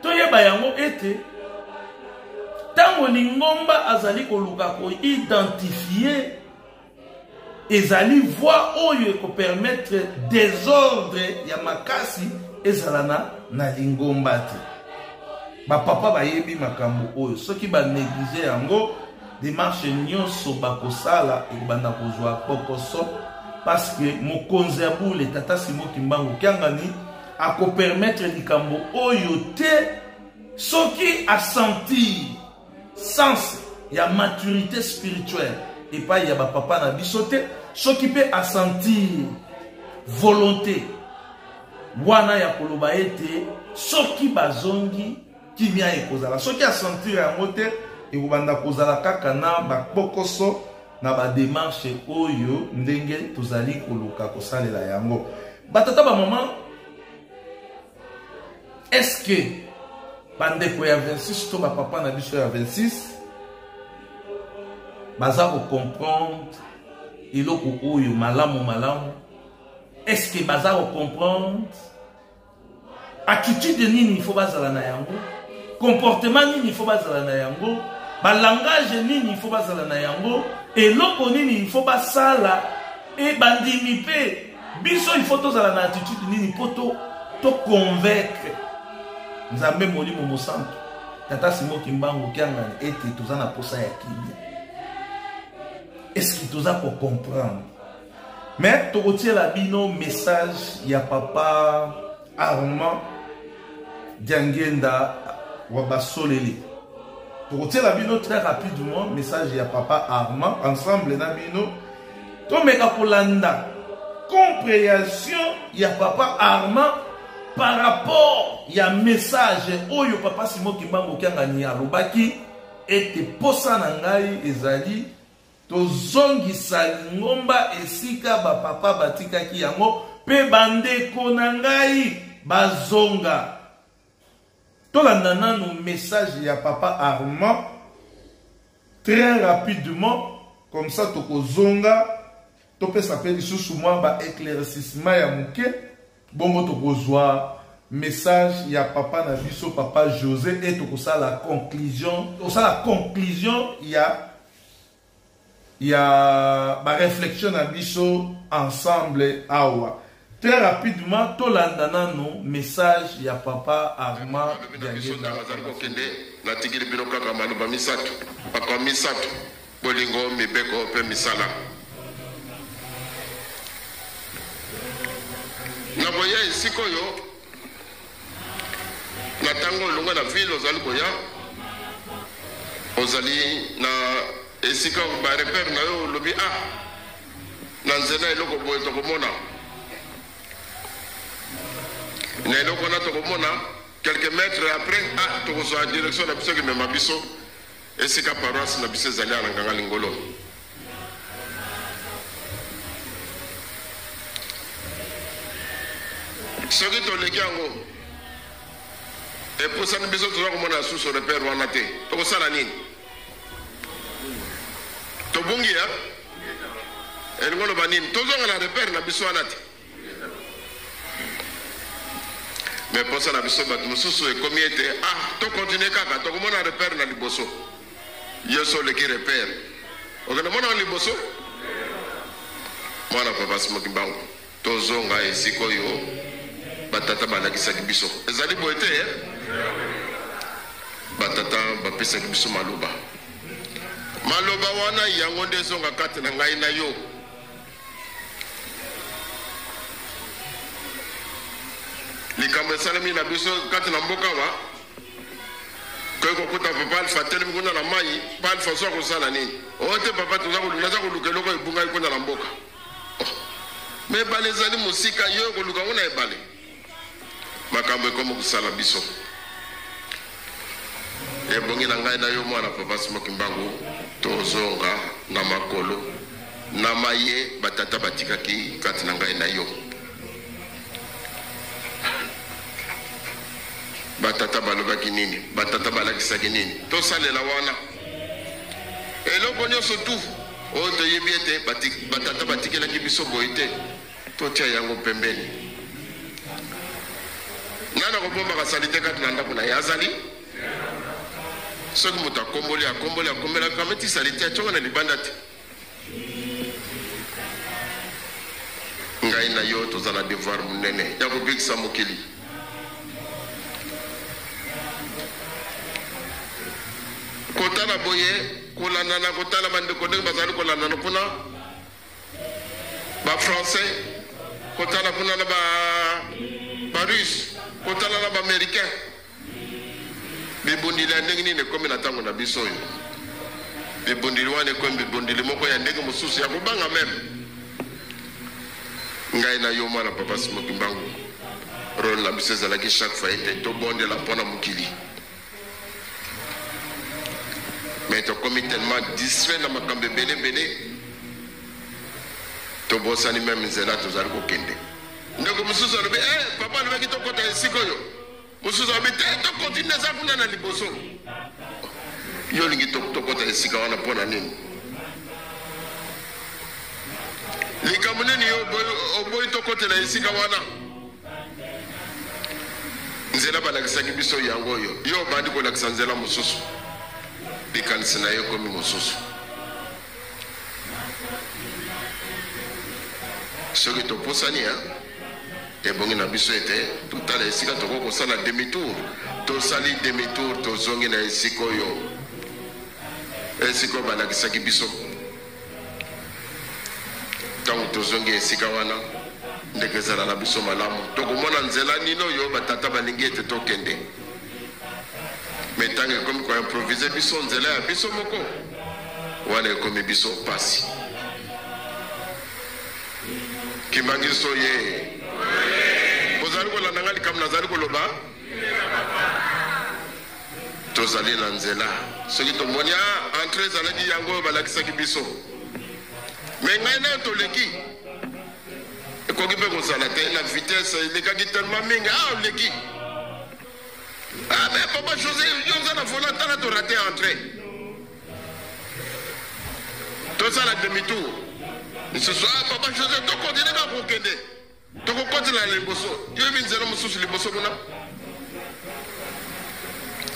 Toyeba yango ete ntango lingomba azali koluka koidentifie ezali voie oyo ekopermettre desordre ya makasi ezala na, na lingomba te. Bapapa bayebi makambo oyo, soki baneglige yango demarche nyonso bakosala ekobanda kozwa kokoso, parce que mokonzi ya bule tata Simon Kimbangu Kiangani akopermettre likambo oyo te soki asentir sens ya maturité spirituelle epai ya bapapa na biso te, soki mpe asentir volonté wana ya koloba ete soki bazongi kimia ekozala, soki asentir yango te ekobanda kozala kaka na bakokoso na bademarche oyo ndenge tozali koluka kosalela yango. Batata bamama, est-ce que bandeko ya 26 to bapapa na biso ya 26 baza kocomprendre eloko oyo malamu malamu? Est-ce que baza kocomprendre attitude nini il faut bazala na yango, comportement nini il faut bazala na yango, balangage nini il faut bazala na yango, eloko nini il faut basala, e bandimi mpe biso il faut tozala na attitude nini mpo to convaincre Nzambe Molimo Mosantu Tata Simon Kimbangu Kiangani ete toza na posa ya kimia? Est-ce que toza ko comprendre? Mais tokotiela bino message ya papa Armand Diangenda wa basoleli. Tokotiela bino très rapidement message ya papa Armand ensemble na bino tomeka kolanda compréhension ya papa Armand par rapport ya message oyo papa Simon Kimbangu Kiangani alobaki ete posa na ngai ezali tozongisa lingomba esika bapapa batikaki yango mpe bandeko na ngai bazonga. Tolanda nanu message ya papa Armand très rapidement, comme ça tokozonga topesa mpe lisusu mwa ba éclaircissement ya moke, bongo tokozwa message ya papa na biso papa José et tokosala conclusion, tokosala conclusion ya ba réflexion na biso ensemble awa. Très rapidement tolanda nanu message ya papa Armand Diangenda. Natikili bino kaka maloba misato, papa misato, bolingo, mibeko mpe misala. Na boya esika oyo na ntango olongwa na ville ozali koya, ozali na esika ba repère na yo, olobi ah na nzela eloko boye tokomona, na eloko wana tokomona quelques mètres après, ah tokozwa direction na biso ekemema biso esika paroisse na biso ezali na Nganga Lingolo. Soki toleki yango epusani biso toza komona lisusu repère wana te, tokosala nini? Tobungi ya elingi oloba nini? Tozonga na repère na biso wana te. Me posa na biso bato mosusu ekomi ete ah tokontinue kaka tokomona repère na liboso. Yesu oleki repère, okende mona liboso. Mwana papa Simon Kimbangu, tozonga esika oyo batata balakisaki biso. Ezali boye te eh? Batata bapesaki biso maloba, maloba wana yango nde ezonga kati na ngai na yo. Likambo esalemi na biso kati na mboka wa koki kokuta papa Alpha atelemi kuna na mai. Pa Alpha so akosala nini? O te papa, toza koluka, naza koluka eloko ebungaki kuna na mboka. Oh. Me ebale ezali mosika, yo okoluka yango na ebale. Makambo ekomi kosala biso. Ebongi na ngai na yo mwana papa Simon Kimbangu, tozonga na makolo na maye batata batikaki kati na ngai na yo. Batata balobaki nini? Batata balakisaki nini? Tosalela wana eloko nyonso tu oyo toyebi ete batata batikelaki biso boye te, totia yango pembeni. Nani akobombaka salite kati na ndako na ye? Azali? Soki moto akomboli, akomboli, akombeli, akamati salite, atyongo na libanda te. Ngai na yo toza na devoir monene ya kobikisa mokili. Kotala boye, kolandana, kotala bandeko ndenge bazali kolandana kuna, ba français, kotala kuna na ba russe, kotala na ba américain. Bibundeli ya ndenge nini ekomi na ntango na biso oyo? Bibundeli wana ekomi bibundeli moko ya ndenge mosusu ya kobanga meme. Ngai na yo mwana papa Simon Kimbangu, role na biso ezalaki chaque fois ete tobondela mpo na mokili. Mais tokomi tellement distrait na makambo ebele ebele, tobosani meme nzela tozali kokende. Ndeko mosusu alobi, eh, papa alobaki tokota esika oyo. Mosusu alobi, te, tokontinue, eza kuna na liboso. Yo olingi tokota esika wana mpo na nini? Likambo nini yo oboyi tokotela esika wana? Nzela balakisaki biso yango oyo, yo obandi kolakisa nzela mosusu, likanisi na yo ekomi mosusu. Soki topusani, ebongi na biso ete totala esika tokoki kosala demi-tour. Tosali demi-tour, tozongi na esika oyo, esika oyo balakisaki biso. Ntango tozongi esika wana, ndeke ezala na biso malamu, tokomona nzela nini oyo batata balingi ete tokende. Me ntango ekomi koimprovise biso nzela ya biso moko, wana ekomi biso mpasi. Kimbangiso ye, bozali kolanda ngai likambo nazali koloba? Tozali na nzela. Soki tomoni a ah, entre ezalaki yango oyo balakisaki biso, me ngai nayo toleki, ekoki mpe kozala te na vitesse elekaki tellement mingi, ah oleki. Ah mais papa José, yo oza na volant, tala to rate entrée. Tosala demi-tour. Lisusu, ah papa José, tokontinue kaka kokende. Tokokotela na liboso. Yo yebi nzela mosusu liboso kuna?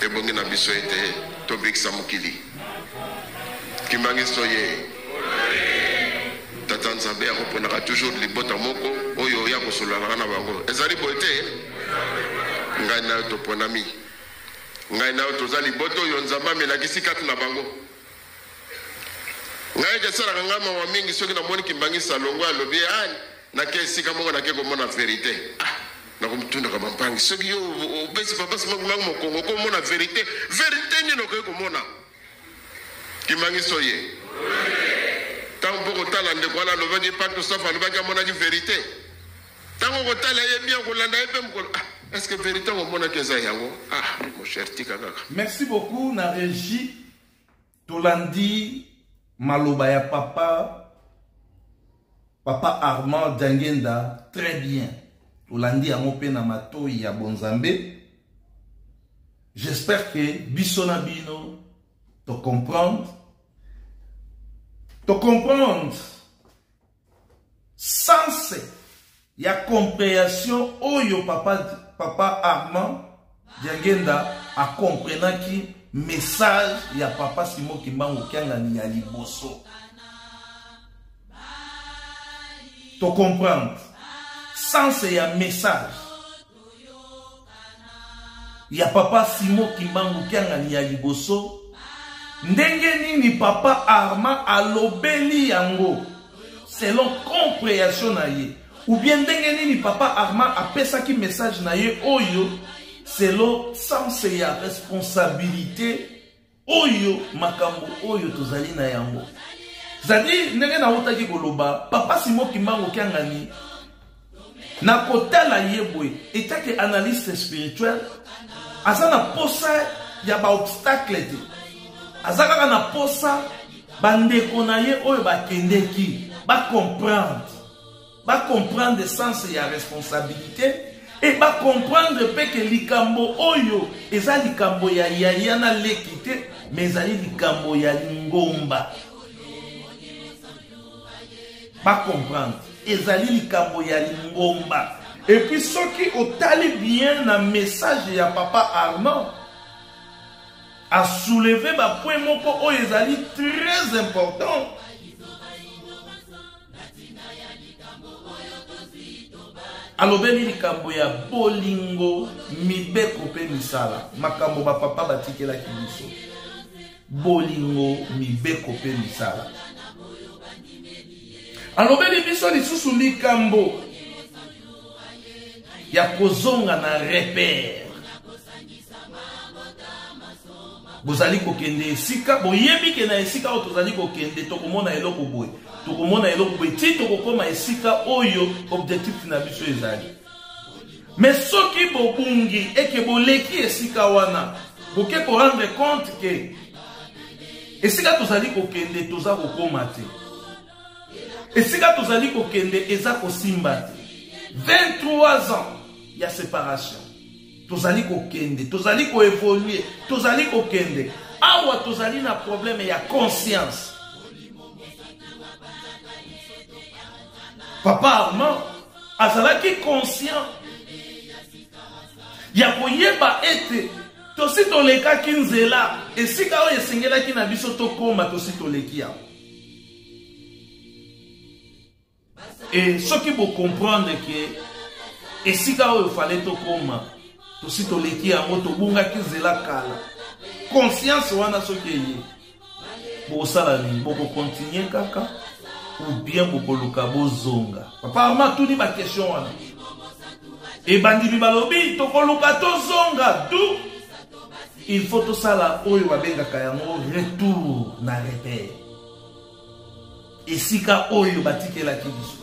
Ebongi na biso ete tobikisa mokili. Kimbangisto ye. Tata Nzambe akoponaka toujours libota moko oyo ya kosololaka na bango. Ezali boye te? Ngai na yo toponami. Ngai na yo toza libota oyo Nzambe amilakisi kati na bango. Ngai esalaka ngai mawa mingi soki namoni Kimbangista alongwe, alobi, ah, nake esika moko, nake komona verite. Ah, nakomitundaka bampangi, soki yo opesi papa Simon Kimbangu mokongo, okomona verite. Verite nini okoki komona? Kimbangista oye. Ntango mpo kotala ndeko wana alobaki, pa Christophe alobaki amonaki verite. Ntango okotala ye bien, okolanda ye mpe mokolo, ah, est-ce que verite yango omonaki eza yango? Ah, mon cher, tika kaka. Merci beaucoup na régie. Tolandi maloba ya papa papa Armand Diangenda très bien. Tolandi yango mpe na matoyi ya bonzambe. J'espère que biso na bino to comprendre, to comprendre sens ya comprehension oyo papa, papa Armand Diangenda akomprenaki message ya papa Simon Kimbangu Kiangani ya liboso. To comprendre sens ya message ya papa Simon Kimbangu Kiangani ya liboso, ndenge nini papa Armand alobeli yango selon compréhension na ye, ou bien ndenge nini papa Armand apesaki message na ye oyo selon sens ya responsabilité oyo makambo oyo tozali na yango. C'est-à-dire ndenge nautaki koloba, papa Simon Kimbangu Kiangani na kotala ye boye etake analyste spirituel, aza na posa ya ba obstacle te, aza kaka na posa bandeko na ye oyo bakendeki ba comprendre, ba comprendre sens ya responsabilité et ba comprendre pe ke likambo oyo eza likambo ya yaya na leki te, mais ezali likambo ya lingomba. Ba comprendre ezali likambo ya lingomba. Et puis soki otali bien na message ya papa Armand, a soulever ba point moko oyo ezali très important. Alobeli likambo ya bolingo, mibeko mpe misala, makambo bapapa batikelaki biso. Bolingo, mibeko mpe misala. Alobeli biso lisusu likambo ya kozonga na repère. Bozali kokende esika boyebi ke na esika oyo tozali kokende tokomona eloko boye, tokomona eloko boye ti tokokoma esika oyo objectif na biso ezali. Mais soki bobungi eke boleki esika wana, boke ko rendre compte ke esika tozali kokende toza kokoma te, esika tozali kokende eza kosimba te. 23 ans ya séparation, tozali kokende, tozali koévoluer, tozali kokende awa, tozali na problème ya conscience. Papa Armand azalaki conscient ya koyeba ete tosi tolekaki nzela esika oyo esengelaki na biso tokoma, tosi toleki yango. E soki bocomprendre ke esika oyo fale tokoma tosi toleki yango, tobungaki nzela kala, conscience wana soki eye, bokosala nini? Bokokontinue kaka ou bien bokoluka bozonga? Papa Armand atuni ba question wana, ebandimi balobi tokoluka tozonga. Du il faut tosala oyo babengaka yango retour na repère, esika oyo batikelaki biso.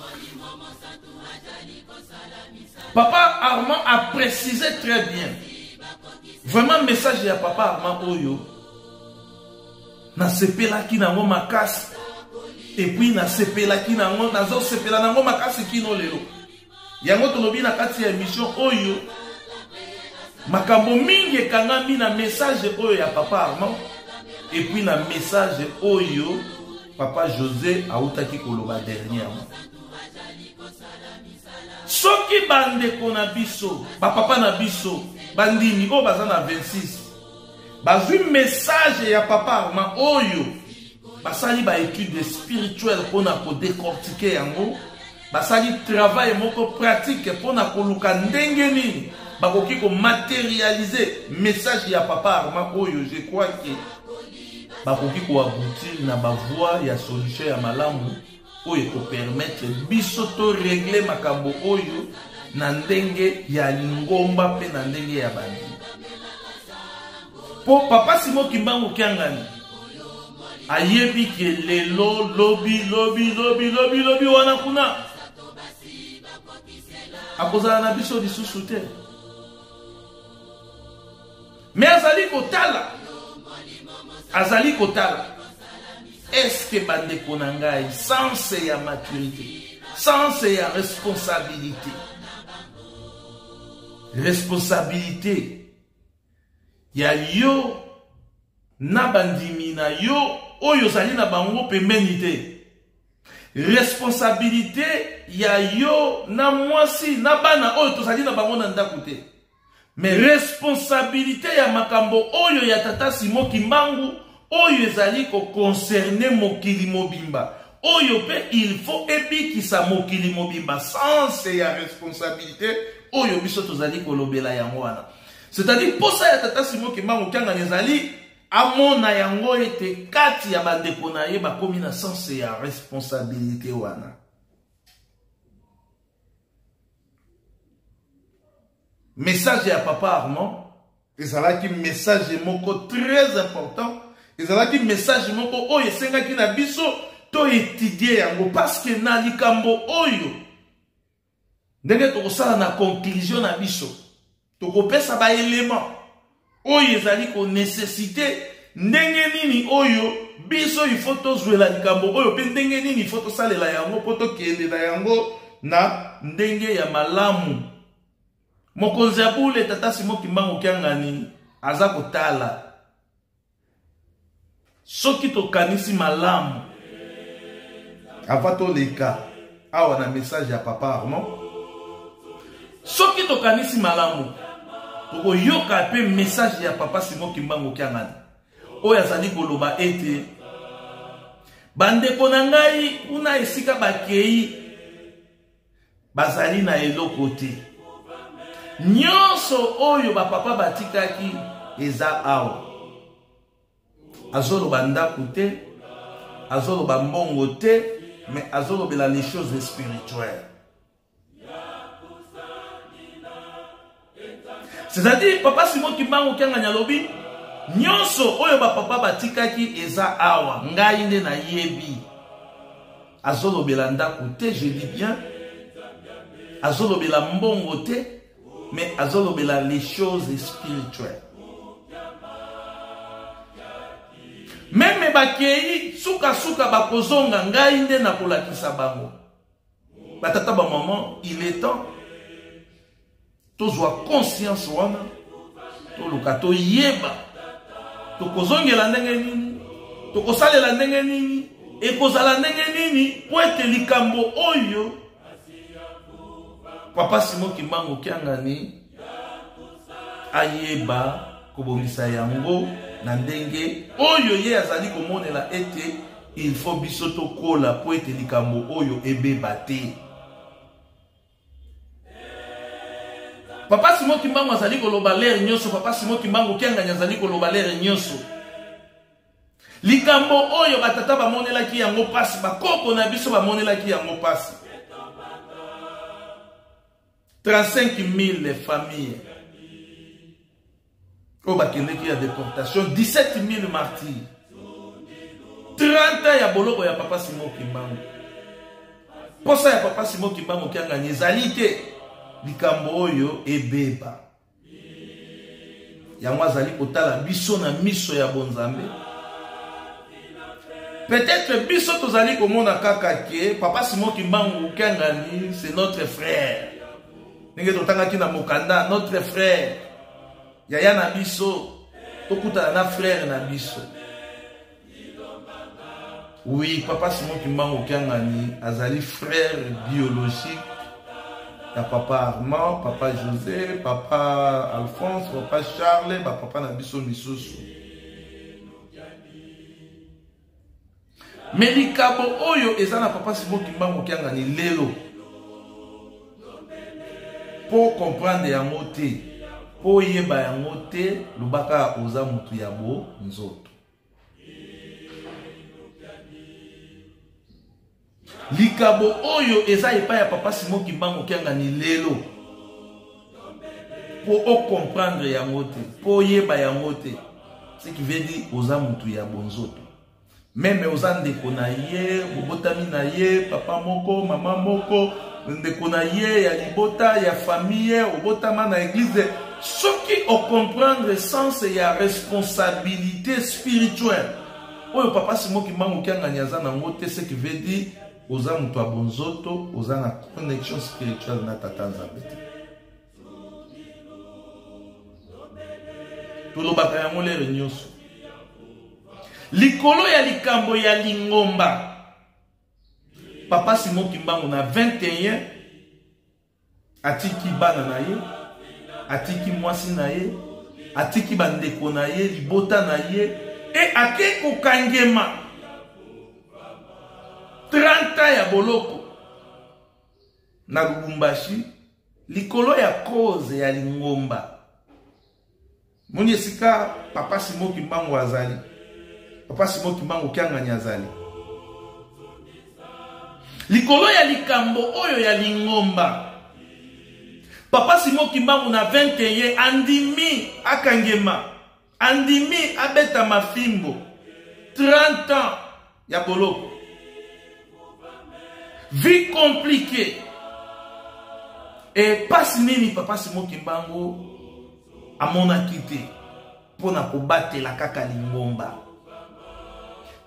Papa Armand a précisé très bien. Vraiment message ya Papa Armand oyo nasepelaki nango makasi, et puis nasepelaki nango, nazosepela nango makasi kino lelo. Yango tolobi na kati ya émission oyo, makambo mingi ekangami na message oyo ya Papa Armand, et puis na message oyo Papa José autaki koloba dernièrement. Soki bandeko na biso, bapapa na biso, bandimi oyo baza na 26, bazwi message ya Papa Armand oyo, basali ba études spirituelles mpona kodécortiquer yango, basali travail moko pratique mpona koluka ndenge nini bakoki komatérialiser message ya Papa Armand oyo, je crois que bakoki koaboutir na bavoie ya solution ya malamu oyo ekopermettre biso to régler makambo oyo na ndenge ya lingomba mpe na ndenge ya bandimi. Po Papa Simon Kimbangu Kiangani ayebi ke lelo lobi lobi lobi lobi lobi wana kuna akozala na biso lisusu te, mais azali kotala, azali kotala est-ce que bandeko na ngai sens ya maturité, sens ya responsabilité, responsabilité ya yo na bandimi na yo oyo ozali na bango pembeni te, responsabilité ya yo na mwasi na bana oyo tozali na bango na ndako te, mais responsabilité ya makambo oyo ya Tata Simon Kimbangu oyo ezali koconcerne mokili mobimba, oyo mpe il faut ebikisa mokili mobimba, sens ya responsabilité oyo biso tozali kolobela yango wana. C'est-à-dire posa ya Tata Simon Kimbangu Kiangani ezali amona yango ete kati ya bandeko na ye bakomi na sens ya responsabilité wana. Message ya Papa Armand ezalaki message moko très important, ezalaki message moko oyo esengaki na biso to étudier yango, parce que na likambo oyo ndenge tokosala na conclusion na biso, tokopesa ba élément oyo ezali ko nécessité ndenge nini oyo biso il faut tozwela likambo oyo, mpe ndenge nini il faut tosalela yango mpo tokende na yango na ndenge ya malamu. Mokonzi ya bule Tata Simon Kimbangu Kiangani aza kotala soki tokanisi malamu avant toleka awa na message ya Papa Armand. Soki tokanisi malamu, tokoyoka mpe message ya Papa Simon Kimbangu Kiangani oyo azali koloba ete bandeko na ngai kuna esika bakei bazali na eloko te. Nyonso oyo bapapa batikaki eza awa. Azoloba ndako te, azoloba mbongo te, mais azolobela les choses spirituelles. C'est-à-dire Papa Simon Kimbangu Kiangani alobi nyonso oyo bapapa batikaki eza awa, ngai nde nayebi. Azolobela ndako te, je dis bien, azolobela mbongo te, mais azolobela les choses spirituelles. Meme bakei sukasuka bakozonga, ngai nde nakolakisa bango. Batata ba maman, il est temps tozwa conscience wana, toluka toyeba tokozongela ndenge nini, tokosalela ndenge nini, ekozala ndenge nini, po ete likambo oyo Papa Simon Kimbangu Kiangani ayeba kobongisa yango na ndenge oyo ye azali komonela ete il faut biso tokola po ete likambo oyo ebeba te. Papa Simon Kimbangu azali koloba lere nyonso, Papa Simon Kimbangu Kiangani azali koloba lere nyonso. Likambo oyo batata bamonelaki yango pasi, bakoko na biso bamonelaki yango pasi. 35 000 familles oyo bakendeki ya déportation, 17 000 martyrs, 30 ans ya boloko ya Papa Simon Kimbangu. Posa ya Papa Simon Kimbangu Kiangani ezali te likambo oyo ebeba. Yango azali kotala biso na miso ya bonzambe. Peut-être biso tozali komona kaka ke Papa Simon Kimbangu Kiangani c'est notre frère. Ndenge totangaki na mokanda, notre frère, yaya na biso, tokutana na frère na biso. Oui, Papa Simon Kimbangu Kiangani azali frère biologique ya Papa Armand, Papa José, Papa Alphonse, Papa Charles, ba papa na biso misusu. Mais likabo oyo eza na Papa Simon Kimbangu Kiangani lelo, po comprendre yango te, po yeba yango te, lobaka oza mutu ya bo nzoto. Likabo oyo eza epai ya Papa Simon Kimbangu Kiangani lelo, po o comprendre yango te, po oyeba yango te, ce qui veut dire oza mutu ya bonzoto. Meme oza ndeko na ye, bobotami na ye, papa moko, mama moko, ndeko na ye ya libota, ya famille, obotama na église. Soki o comprendre sens ya responsabilité spirituelle oyo Papa Simon Kimbangu Kiangani aza nango te, ce qui veut dire oza moto ya bonzoto, oza na connexion spirituelle na Tata Nzambe te. Tolobaka yango lere nyonso. Likolo ya likambo ya lingomba, Papa Simon Kimbangu na 21 atiki bana na ye, atiki mwasi na ye, atiki bandeko na ye, libota na ye, e ake kokangema 30 ans ya boloko na Lubumbashi likolo ya cause ya lingomba. Moni esika Papa Simon Kimbangu azali, Papa Simon Kimbangu Kiangani azali likolo ya likambo oyo ya lingomba. Papa Simon Kimbangu na 21 andimi akangema, andimi abeta mafimbo 30 ans ya boloko. Vie compliquée. Et passe nini Papa Simon Kimbangu amonaki te mpona kobatela kaka lingomba.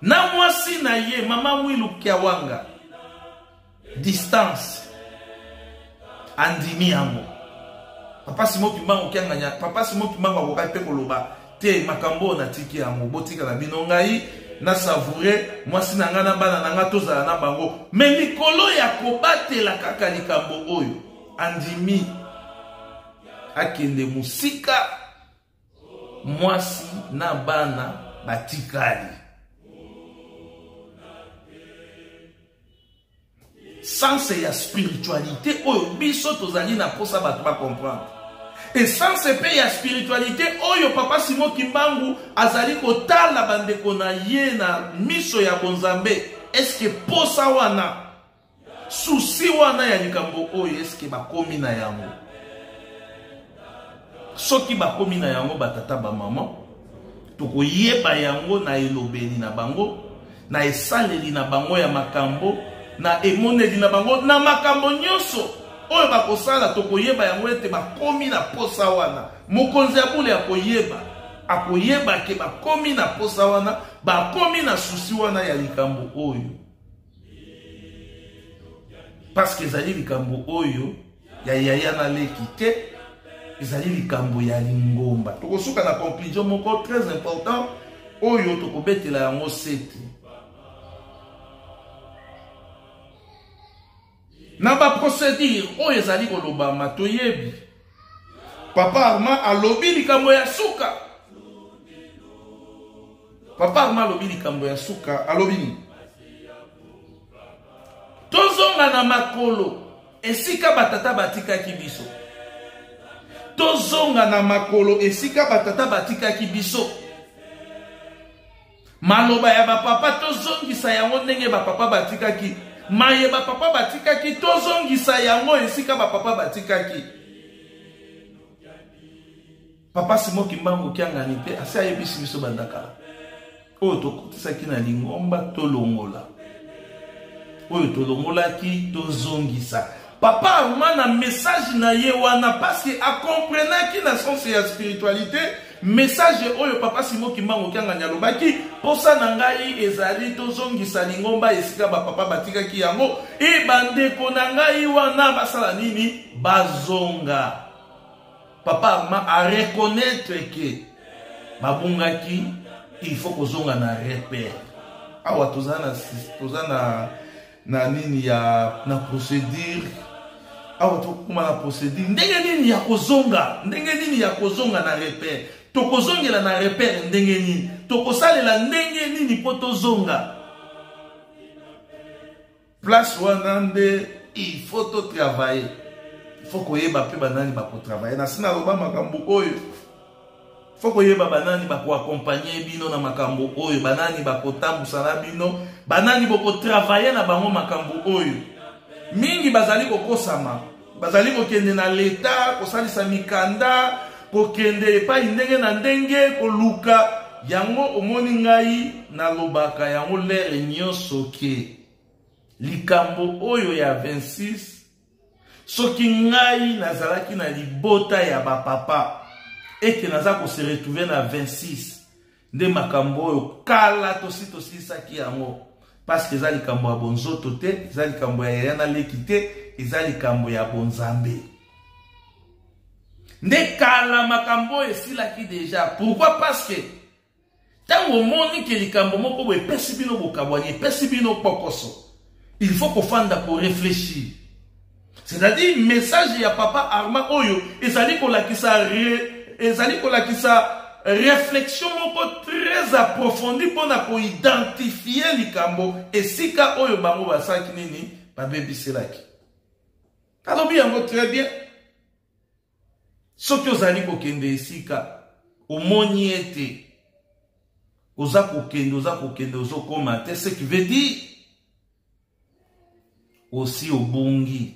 Na mwasi na ye Mama Mwilu Kiawanga, distance andimi yango. Papa Simon Kimbangu Kianganya, Papa Simon Kimbangu akokaki mpe koloba te makambo oyo natiki yango, botika na bino ngai na savoure mwasi na ngai na bana na ngai tozala na bango. Mais likolo ya kobatela kaka likambo oyo andimi. akende mosika, mwasi na bana batikali. Sense ya spiritualité oyo biso tozali na posa bato ba comprendre. Essence mpe ya spiritualité oyo papa Simon Kimbangu azali kotala bandeko na ye na miso ya bonzambe, eske posa wana, souci wana ya likambo oyo, eske bakomi na yango? Soki bakomi na yango, batata ba mama, tokoyeba yango na elobeli na bango, na esaleli na bango ya makambo, na emoneli na bango, na makambo nyonso oyo bakosala, tokoyeba yango ete bakomi na posa wana. Mokonzi ya bule akoyeba, akoyeba ke bakomi na posa wana, bakomi na susi wana ya likambo oyo, parce que ezali likambo oyo ya yaya na leki te, ezali likambo ya lingomba. Tokosuka na conclusion moko très important oyo tokobetela yango sete na baprocédure oyo ezali kolobama. Toyebi papa Armand alobi likambo ya suka. Papa Armand alobi likambo ya suka, alobi nini? Tozonga na makolo esika batata batikaki biso. Tozonga na makolo esika batata batikaki biso. Maloba ya bapapa tozongisa yango ndenge bapapa batikaki. Maye bapapa batikaki tozongisa yango esika bapapa batikaki. Papa Simon Kimbangu Kiangani mpe asi ayebisi biso banda kala, oyo tokotisaki na lingomba tolongola, oyo tolongolaki tozongisa. Papa Armand na message na ye wana, parce que akomprenaki na sens ya spiritualité message oyo papa Simon Kimbangu Kiangani alobaki: posa na ngai ezali tozongisa lingomba esika bapapa batikaki yango, e bandeko na ngai wana basala nini? Bazonga. Papa Armand a reconnaître que babungaki, il faut kozonga na repère. Awa toza na, toza na, na nini ya na procédure. Awa tokoma na procédure ndenge nini ya kozonga, ndenge nini ya kozonga na repère. Tokozongela na repère ndenge nini, tokosalela ndenge nini mpo tozonga place wana? Nde il faut to travailler, il faut koyeba mpe banani bakotravaille. Na sina aloba makambo oyo, faut koyeba banani bakoakompagne bino na makambo oyo, banani bakotambusa na bino, banani bokotravaille na bango makambo oyo. Mingi bazali kokosama, bazali kokende na leta kosalisa mikanda, kokende epai ndenge na ndenge koluka yango. Omoni, ngai nalobaka yango lere nyonso ke likambo oyo ya 26, soki ngai nazalaki na libota ya bapapa ete naza kose retrouver na 26, nde makambo oyo kala tosi tosilisaki yango, parce que eza likambo ya bonzoto te, eza likambo ya yaya na leki te, eza likambo ya bonzambe. Nde kala makambo oyo esilaki déjà. Pourquoi? Parce que ntango omoni ke likambo moko boye epesi bino bokabwani, epesi bino kpokoso, il faut kofanda korefléchir. C'est-à-dire message ya papa Armand oyo ezali kolakisa réflexion moko très approfondie mpona koidentifie likambo esika oyo bango basalaki nini, babebiselaki. Alobi yango très bien: soki ozali kokende esika, omoni ete oza kokende, oza kokende, ozokóma te, ce qui veut dire osi obungi.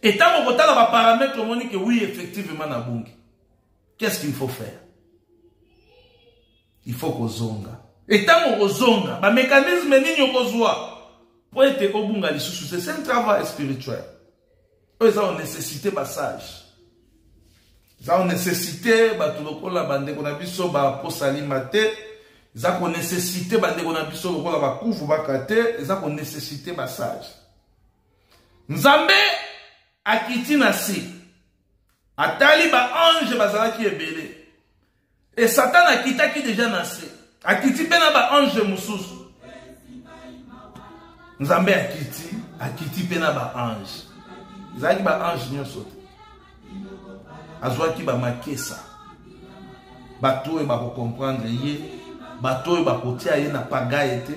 Etango kotala baparamètre, omoni ke oui, effectivement nabungi. Qu'est-ce qu'il faut faire? Il faut kozonga. Etango kozonga, bamécanisme nini okozwa po ete obunga lisusu? C'est un travail spirituel oyo eza onécessité basage, eza onécessité bato lokola bandeko na biso baposalima te, eza konécessité bandeko na biso lokola bakuvu baka te, eza konécessité basage. Nzambe akiti na se, atali baange bazalaki ebele, e Satan akitaki déjà na se, akiti mpe na baange mosusu. Nzambe akiti, akiti mpe na baange, ezalaki baange nyonso te. Azwaki bamakesa, bato oyo bakocomprendre ye, bato oyo bakotia ye na pagaye te,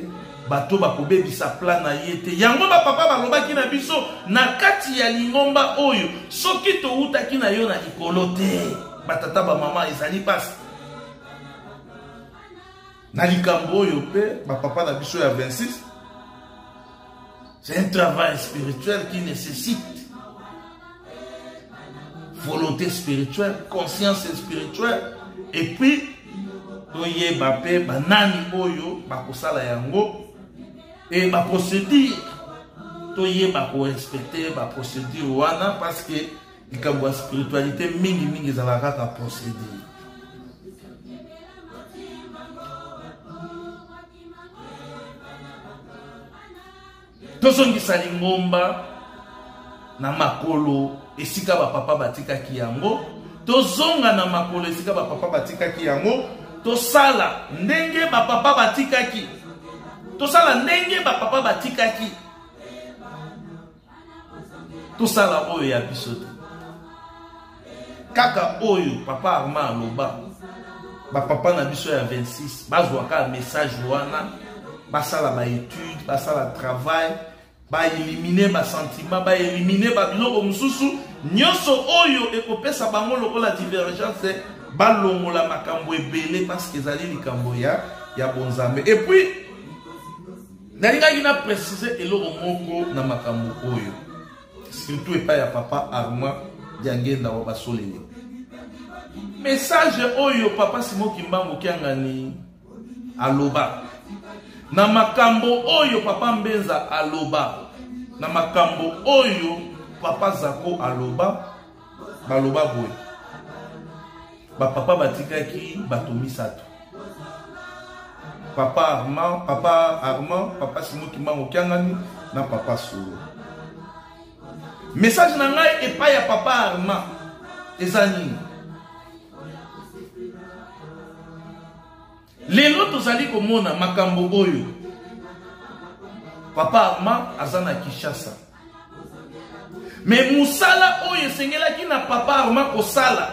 bato oyo bakobebisa plan na ye te. Yango bapapa balobaki na biso na kati ya lingomba oyo, soki towutaki na yo na likolo te, batata bamama, ezali mpasi. Na likambo oyo mpe bapapa na biso ya 26, c'est un travail spirituel qui nécessite volonté spirituelle, conscience spirituelle, et puis toyeba mpe banani oyo bakosala yango e baprocédure, toyeba korespecte baprocédure wana, parce que likambo ya spiritualité mingimingi ezalaka kaka procédure. Tozongisa lingomba na makolo esika bapapa batikaki yango, tozonga na makolo esika bapapa batikaki yango, tosala ndenge bapapa batikaki, tosala ndenge bapapa batikaki, tosala oyo ya biso te, kaka oyo papa Armand aloba. Bapapa na biso ya 26 bazwaka message wana, basala baétude, basala travail, baélimine basentiment, baélimine babiloko mosusu nyonso oyo ekopesa bango lokola divergence, balongola makambo ebele, parce que ezali likambo ya bonzambe. Et puis nalingaki na précise eloko moko na makambo oyo, surtout epai ya papa Armand Diangenda wa Basolele. Message oyo papa Simon Kimbangu Kiangani aloba, na makambo oyo papa Mbenza aloba, na makambo oyo papa Zako aloba, baloba boye: bapapa batikaki bato misato, papa Armand, papa Armand, papa Simon Kimbangu Kiangani na papa Solo. Message na ngai epai ya papa Armand eza nini? Lelo tozali komona makambo oyo, papa Armand aza na Kinshasa, me mosala oyo esengelaki na papa Armand kosala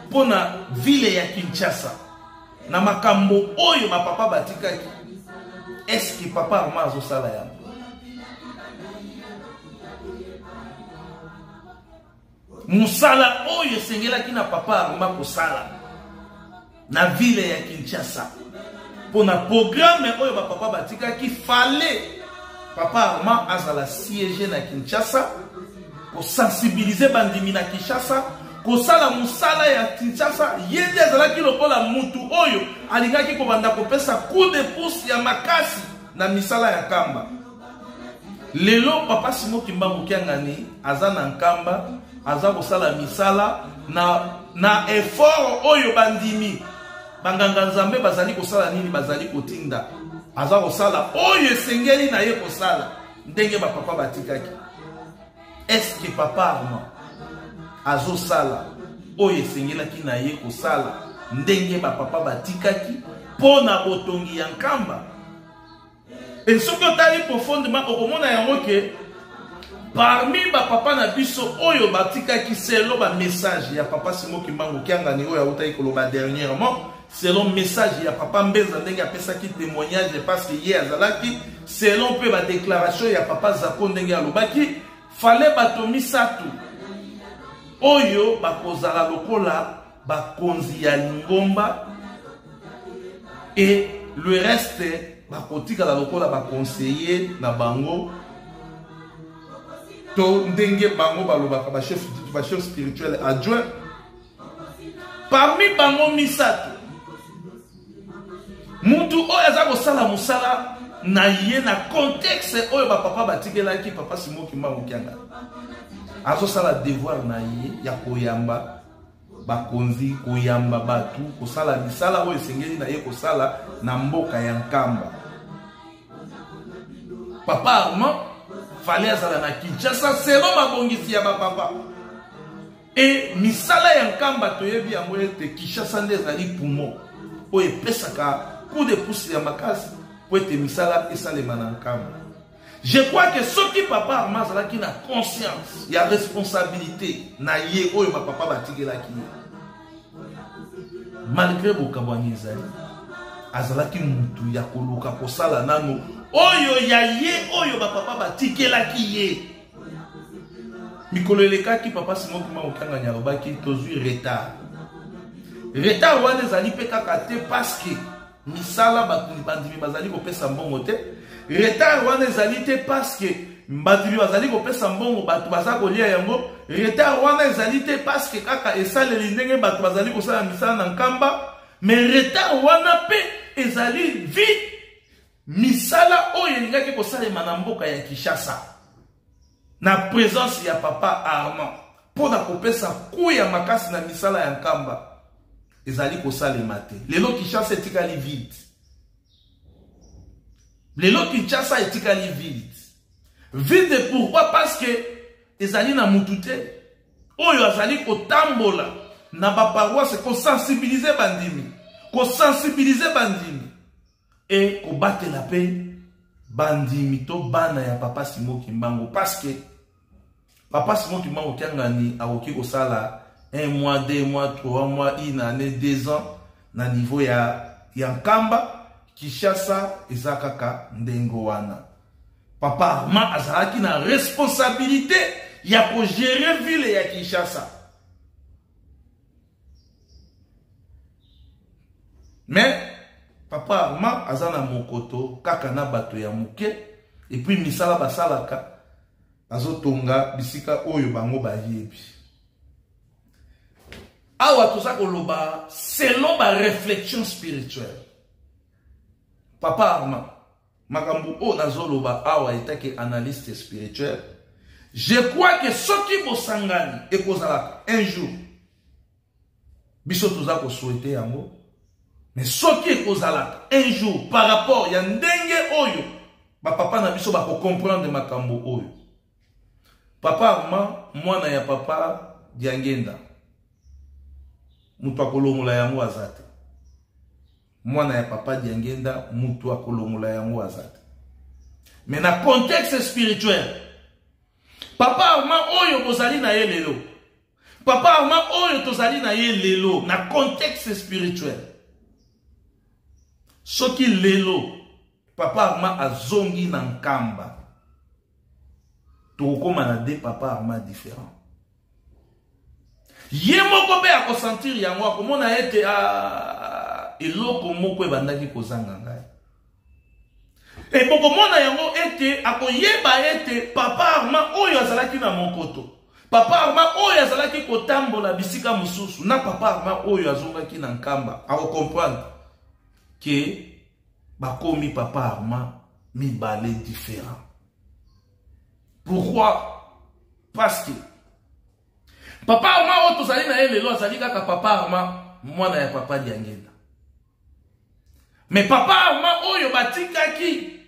mpo na ville ya Kinshasa, na makambo oyo bapapa batikaki, eske papa Armand azosala yango? Mosala oyo esengelaki na papa Armand kosala na ville ya Kinshasa mpo na programme oyo bapapa batikaki, fale papa Armand azala siège na Kinshasa, kosensibilize bandimi na Kinshasa, kosala mosala ya Kinshasa. Ye nde azalaki lokola mutu oyo alingaki kobanda kopesa coup de pouce ya makasi na misala ya Nkamba. Lelo papa Simon Kimbangu Kiangani aza na Nkamba, aza kosala misala na effort oyo bandimi banganga nzambe bazali kosala nini, bazali kotinda. Aza kosala oyo esengeli na ye kosala ndenge bapapa batikaki. Est-ce que papa Armand azosala oyo esengelaki na ye kosala ndenge bapapa batikaki mpo na botongi ya Nkamba? E soki otali profondément, okomona yango ke parmi bapapa na biso oyo batikaki, selon bamessage ya papa Simon Kimbangu Kiangani oyo autaki koloba dernièrement, selon message ya papa Mbenza ndenge apesaki témoignage parce que ye azalaki, selon mpe badéclaration ya papa Zako ndenge alobaki, fale bato misato oyo bakozala lokola bakonzi ya lingomba et le reste bakotikala lokola baconseiller na bango, to ndenge bango balobaka bachef spirituel adjoint. Parmi bango misato, mutu oyo aza kosala mosala na ye na contexte oyo bapapa batikelaki, papa Simon Kimbangu Kiangani azosala devoir na ye ya koyamba bakonzi, koyamba bato, kosala misala oyo esengeli na ye kosala na mboka ya Nkamba. Papa Armand fale azala na Kinshasa selon mabongisi ya bapapa e misala ya Nkamba. Toyebi yango ete Kinshasa nde ezali poumon oyo epesaka coup de pouce ya makasi po ete misala esalema na Nkamba. Je crois que soki papa Armand azalaki na conscience ya responsabilité na ye oyo ba papa batikelaki ye, malgré bokabwani ezali, azalaki mutu ya koluka kosala nano oyo ya ye oyo ba papa batikelaki ye. Mikolo elekaki papa Simon Kimbangu Kiangani alobaki tozwi retard. Retard wana ezali mpe kaka te parce que misala bato bandimi bazali kopesa mbongo te. Retard wana ezali te parce que bandimi bazali kopesa mbongo bato baza kolia yango. Retard wana ezali te parce que kaka esaleli ndenge bato bazali kosala misala na Nkamba, mais retard wana mpe ezali vite misala oyo elingaki kosalema na mboka ya Kinshasa na présence ya papa Armand mpo na kopesa coup ya makasi na misala ya Nkamba ezali kosalema te. Lelo Kinshasa etikali vide. Lelo Kinshasa etikali vide. Vide pourquoi? Parce que ezali na mutu te oyo azali kotambola na ba paroisse kosensibiliser bandimi, kosensibiliser bandimi e kobatela pe bandimi to bana ya papa Simon Kimbangu, parce que papa Simon Kimbangu Kiangani akoki kosala 1 mois, 2 mois, 3 mois, une année, 2 ans na niveau ya Nkamba. Kinshasa eza kaka ndenge wana. Papa Armand azalaki na responsabilité ya kogérer ville ya Kinshasa. Mais papa Armand aza na mokoto kaka na bato ya moke, et puis misala basalaka bazotonga bisika oyo bango bayebi. Awa toza koloba selon ba réflexion spirituelle. Papa Armand, makambo oyo nazoloba awa etake analyste spirituel, je crois que soki bosangani ekozalaka un jour, biso toza kosouhaiter yango, mais soki ekozalaka un jour par rapport ya ndenge oyo ba papa na biso bako comprendre makambo oyo. Papa Armand, mwana ya papa Diangenda, moto akolongola yango aza te. Mwana ya papa Diangenda, moto akolongola yango aza te. Mais na contexte spirituel, papa Armand oyo bozali na ye lelo, papa Armand oyo tozali na ye lelo na contexte spirituel, soki lelo papa Armand azongi na Nkamba, tokokoma na deux papa Armand différents. Ye moko mpe akosentir yango, akomona ete, ah, eloko moko ebandaki kozanga ngai. E bokomona yango ete akoyeba ete papa Armand oyo azalaki na mokoto, papa Armand oyo azalaki kotambola bisika mosusu, na papa Armand oyo azongaki na Nkamba, akokomprendre ke bakomi papa Armand mibale différent. Pourquoi? Parce que papa Armand oyo tozali na ye lelo azali kaka papa Armand, mwana ya papa Diangenda. Mais papa Armand oyo batikaki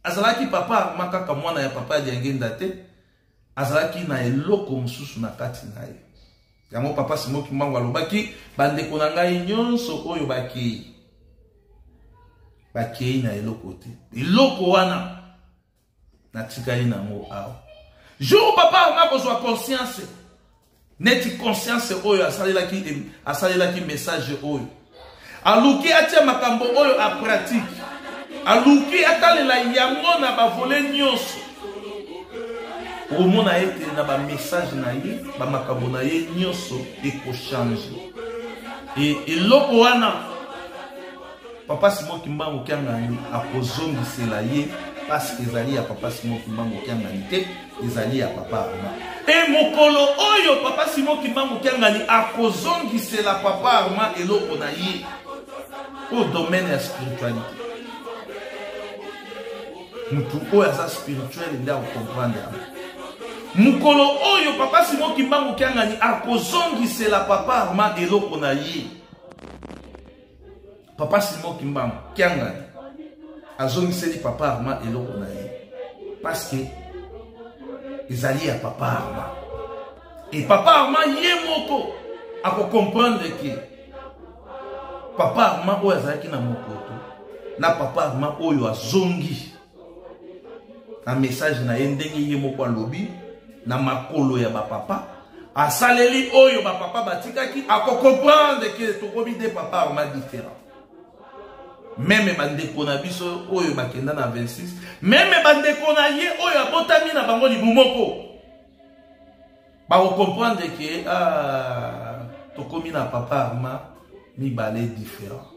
azalaki papa Armand kaka mwana ya papa Diangenda te, azalaki na eloko mosusu na kati na ye. Yango papa Simon Kimbangu alobaki, bandeko na ngai nyonso oyo bakei, bakei na eloko te. Eloko wana natikali nango awa. Jour papa Armand kozwa conscience, neti conscience oyo asalelaki message oyo, aluki atia makambo oyo a pratique, aluki atalela yango na ba volet nyonso, okomona ete na ba message na ye, ba makambo na ye nyonso ekochange. E eloko wana papa Simon Kimbangu Kiangani akozongisela ye, parce que ezali ya papa Simon Kimbangu Kiangani te, ezali ya papa Armand. E mokolo oyo papa Simon Kimbangu Kiangani akozongisela papa Armand eloko na ye au domaine ya spiritualité, mutu oyo aza spirituel nde akokomprendre yango. Mokolo oyo papa Simon Kimbangu Kiangani akozongisela papa Armand eloko na ye, papa Simon Kimbangu Kiangani azongiseli papa Armand eloko na ye, parce que ezali ya papa Armand. Et papa Armand ye moko akokomprendre ke papa Armand oyo azalaki na mokoto na papa Armand oyo azongi. Na message na ye ndenge ye moko alobi na makolo ya bapapa asaleli oyo bapapa batikaki, akocomprendre ke tokomi nde papa Armand différent. Meme bandeko na biso oyo bakenda na 26, meme bandeko na ye oyo abotami na bango libu moko, bakocomprendre ke ah, tokomi na papa Armand mibale différent.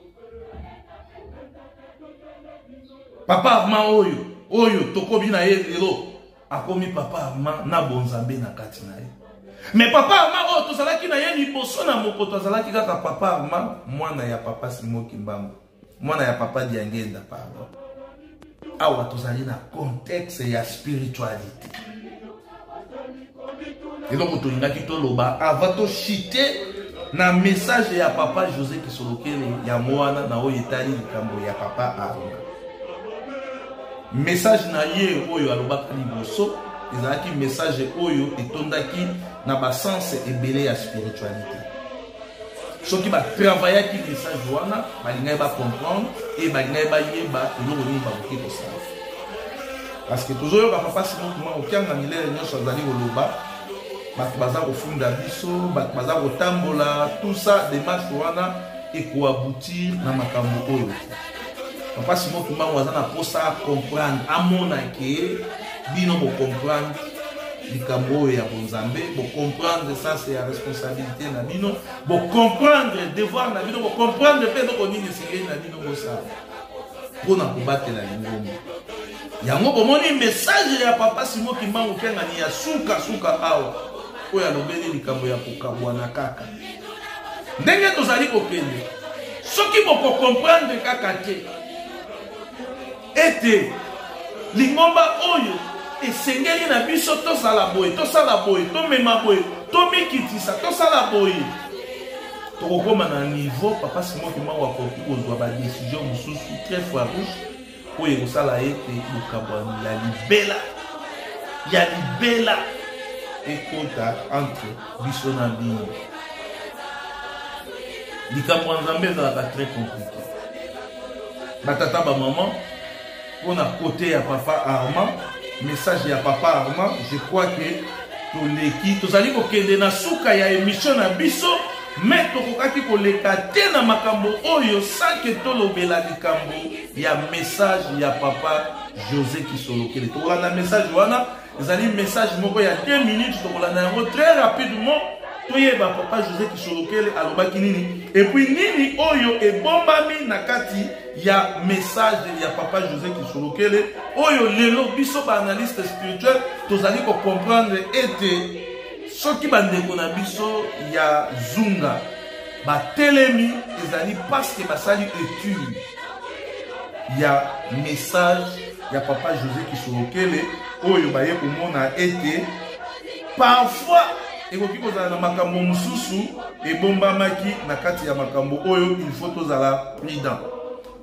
Papa Armand oyo oyo tokomi na ye lelo akomi papa Armand na bonzambe na kati na ye. Mais papa Armand oyo tozalaki na ye liboso na mokoto azalaki kaka papa Armand, mwana ya papa Simon Kimbangu, mwana ya papa Diangenda, pardon. Awa tozali na contexte ya spiritualité. Eloko tolingaki toloba avant tochite na message ya papa José Kisolokele, yango wana na oyo etali likambo ya papa Armand. Message na ye oyo alobaka liboso ezalaki message oyo etondaki na basense ebele ya spiritualité. Soki batravaillaki message wana, balingaki bacomprendre e balingaki bayeba eloko nini bakoki kosala. Parce que tozoyoka papa Simon Kimbangu Kiangani lere nyonso azali koloba, bato baza kofunda biso, bato baza kotambola, tout ça démarche wana ekoaboutir na makambo oyo. Papa Simon Kimbangu aza na posa comprendre, amona ke bino bocomprendre likambo oyo ya bonzambe, bocomprendre sens ya responsabilité na bino, bocomprendre devoir na bino, bocomprendre mpe eloko nini esengeli na bino bosala mpona kobatela lingomba. Yango bomoni message ya papa Simon Kimbangu Kiangani ya suka suka awa oyo alobeli likambo ya kokabwana kaka ndenge tozali kokende. Soki bokokomprendre kaka te ete lingomba oyo esengeli na biso tozala boye, tosala boye, tomema boye, tomikitisa, tosala boye, tokokoma na niveau papa Simon Kimbangu akoki kozwa ba décision mosusu très farouche oyo ekosala ete bokabwani ya libela ya libela ekota entre biso na bino. Likambo ya Nzambe ezalaka très compliqué. Batata bamama, mpona kote ya papa Armand, message ya papa Armand, je crois que toleki, tozali kokende na suka ya émission na biso, mais tokokaki koleka te na makambo oyo sans que tolobela likambo ya message ya papa José Kisolokele. Tokolanda message wana, ezali message moko ya 2 minutes, tokolanda yango très rapidement, toyeba papa José Kisolokele alobaki nini et puis nini oyo ebombami na kati ya message ya papa José Kisolokele oyo lelo biso ba analyste spirituel tozali ko comprendre ete soki bandeko na biso ya Zunga batelemi ezali parce que basali étude ya message ya papa José Kisolokele oyo baye komona ete parfois ekoki kozala na makambo mosusu ebombamaki na kati ya makambo oyo. Il faut tozala prudent.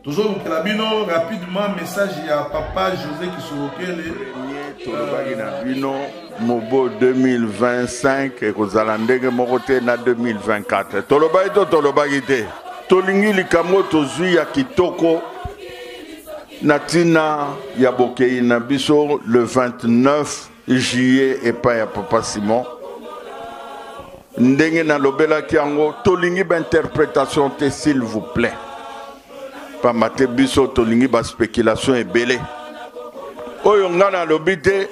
Tozolukela bino rapidement message ya papa José Kisolokele. Tolobaki na bino mobo 2025 ekozala ndenge moko te na 2024. Tolobaki to tolobaki te. Tolingi likambo tozwi ya kitoko na ntina ya bokei na biso le 29 juillet epai ya papa Simon. Ndenge nalobelaki yango, tolingi bainterprétation te, s'il vous plaît, pamba te biso tolingi baspéculation ebele oyo nga nalobi te.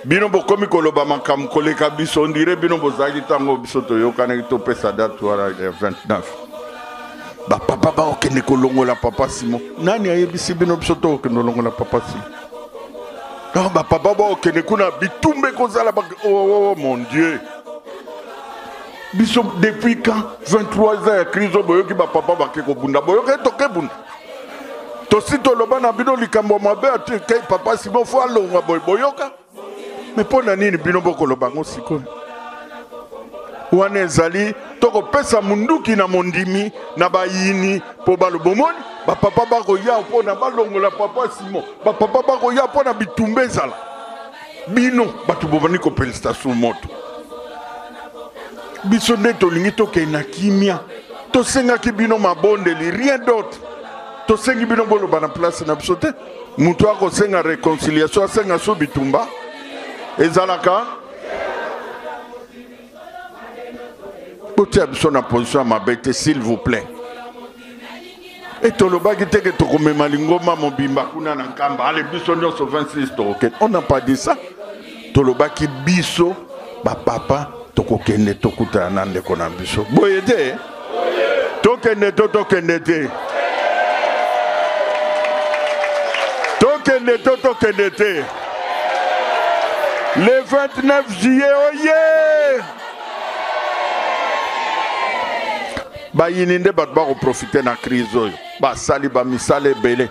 Bino bokomi koloba makambo koleka biso, ondire bino bozalaki ntango biso toyokanaki topesa date wana ya 29. Bapapa bakokende kolongola papa Simon. Nani ayebisi bino biso tokokende kolongola papa Simon? Donc bapapa bakokende kuna, bitumba ekozala. Oh, oh, oh, mon Dieu, biso depuis quand? 23 ans ya crise oyo, boyoki bapapa bake kobunda? Boyoki toke bunda? Tosi toloba na bino likambo mabe atike papa Simon fo alongwa boye, boyoka? Me mpo na nini bino bokoloba yango sikoyo? Wana ezali tokopesa munduki na mondimi na bayini mpo baloba omoni bapapa bakoya mpo na balongola papa Simon, bapapa bakoya mpo na bitumba ezala. Bino bato bobandi kopelisa su moto. Biso nde tolingi tokende na kimia. Tosengaki bino mabondeli, rien d'autre. Tosengi bino boloba na place na biso te. Moto akosenga réconciliation, asenga so bitumba ezalaka. Botia biso na position ya mabe te, s'il vous plaît. E tolobaki te ke tokomema lingomba mobimba kuna na Nkamba, ale biso nyonso 26 tokokende. On n'a pas dit ça. Tolobaki biso bapapa tokokende tokutana na ndeko na biso. Boye te? Tokende to tokende te? Tokende to tokende te? Le 29 juillet, oye! Bayini nde bato bakoprofite na crise oyo, basali bamisala ebele,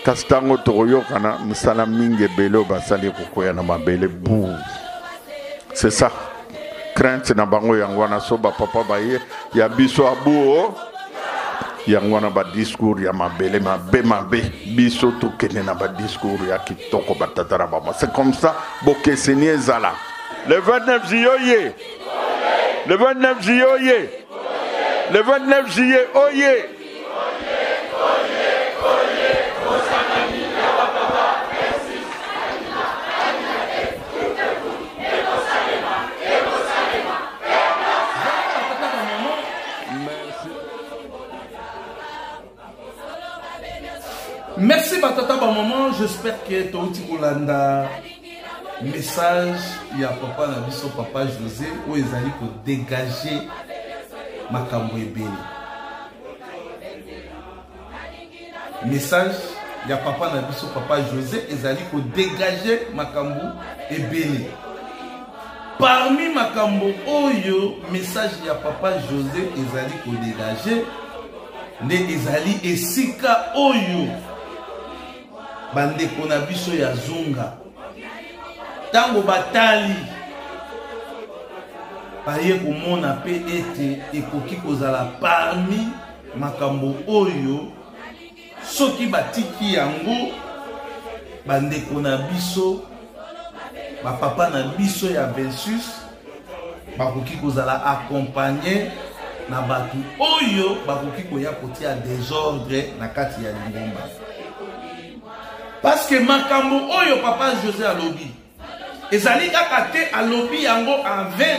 kasi ntango tokoyokana misala mingi ebele oyo basali ekokwea na mabele bu. C'est ça crainte na bango, yango wana so bapapa baye ya biso abuo, yango wana badiscours ya mabele mabe mabe. Biso tokende na badiscours ya kitoko, batata na bama. C'est comme ça bokeseni ezala. Le 29 juillet oye, le 29 juillet oye, le 29 juillet oye. Merci batata ba maman, j'espère que touti kolanda message ya papa na biso papa José oyo ezali ko dégager makambo ebele. Message ya papa na biso papa José ezali ko dégager makambo ebele. Parmi makambo oyo message ya papa José ezali ko dégager nde ezali esika oyo bandeko na biso ya Zunga ntango batali baye komona mpe ete ekoki kozala parmi makambo oyo soki batiki yango bandeko na biso bapapa na biso ya 26 bakoki kozala accompagne na bato oyo bakoki koya kotia desordre na kati ya lingomba. Parce que makambo oyo papa José alobi ezali kaka te alobi yango en vain,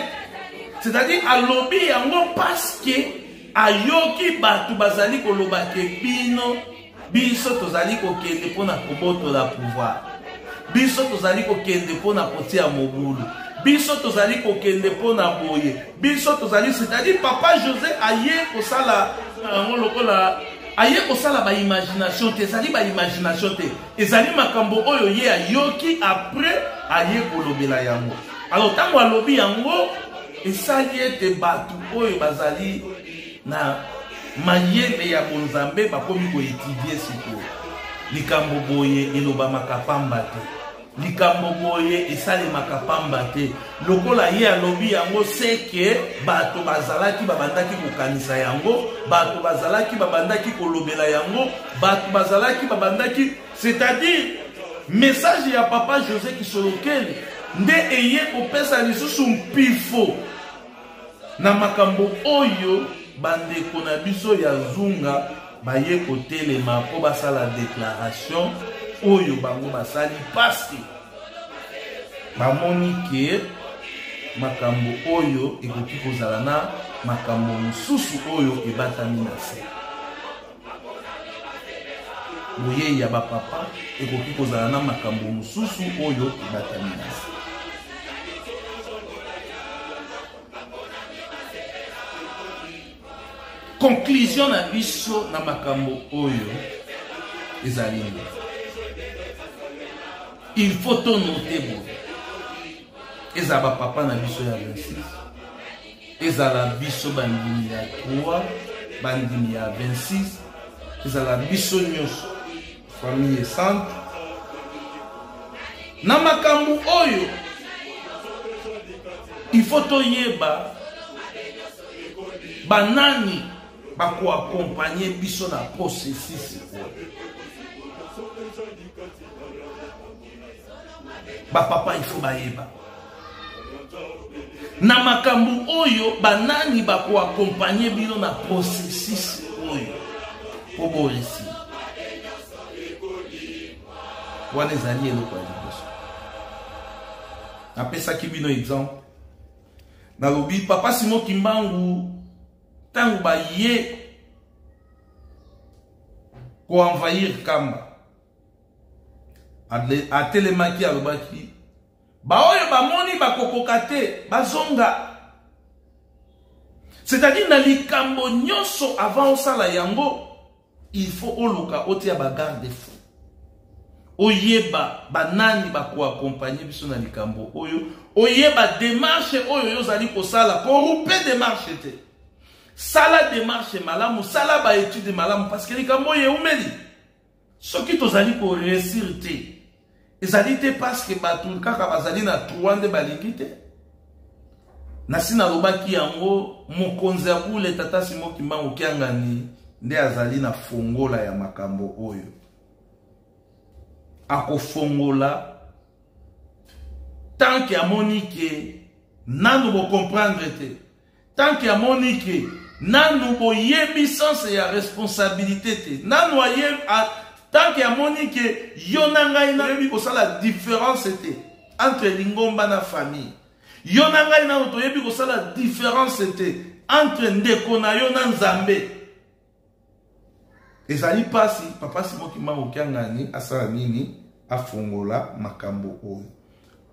c'est-à-dire alobi yango parce que ayoki bato bazali koloba ke bino biso tozali kokende mpona kobotola pouvoir, biso tozali kokende mpona kotia mobulu, biso tozali kokende mpona boye, biso tozali, c'est-à-dire papa José aye kosala yango lokola aye kosala ba imagination te, ezali ba imagination te, ezali makambo oyo ye ayoki après aye kolobela yango. Alors ntango alobi yango esali ete bato oyo bazali na mayele ya bonzambe bakomi koetidie sikoyo likambo boye elobamaka pamba te, likambo boye esalemaka pamba te. Lokola ye alobi yango, seke bato bazalaki babandaki kokanisa yango, bato bazalaki babandaki kolobela yango, bato bazalaki babandaki, c'est-à-dire message ya papa José Kisolokele nde eye kopesa lisusu mpifo na makambo oyo bandeko na biso ya Zunga baye kotelema mpo basala déclaration oyo bango basali, parce que bamoni ke makambo oyo ekoki kozala na makambo mosusu oyo ebatami na se. Boyei ya bapapa ekoki kozala na makambo mosusu oyo ebatami na se. Conclusion na biso na makambo oyo ezali nini? Il faut tonote boye, ezala bapapa na biso ya 26, ezala biso bandimi ya 3, bandimi ya 26, ezala biso nyonso famille centre na makambo oyo il faut toyeba banani bakoakompagne biso na processus oyo. Bapapa il faut bayeba na makambo oyo banani bakoakompagne bino na processus oyo po boréussir. Wana ezali eloko ya liboso. Napesaki bino exemple. Nalobi Papa Simon Kimbangu ntango baye koenvahir Kamba, atelemaki alobaki baoyo bamoni bakokoka te bazonga. C'est-à-dire na likambo nyonso avant osala yango, il faut oluka otia ba garde-fou, oyeba banani bakoakompagne biso na likambo oyo, oyeba démarche oyo yo ozali kosala, koroupe démarche te, sala démarche malamu, sala ba étude malamu, parce que likambo oyo eumeli. Soki tozali ko réussir te, ezali te parce que bato kaka bazali na trois nde balingi te. Nasi nalobaki yango, mokonzi ya bule Tata Simon Kimbangu Kiangani nde azali na fongola ya makambo oyo. Akofongola tant que amoni ke nanu bo comprendre te, tant que amoni ke nanu boyebi sens ya responsabilité te, nanu aye, a, tant que amoni ke yo na ngai nayebi kosala différence te entre lingomba na famille, yo na ngai nanu toyebi kosala différence te entre ndeko na yo na Nzambe. Ezali pasi Papa Simon Kimbangu Kiangani asala nini? Afongola makambo oyo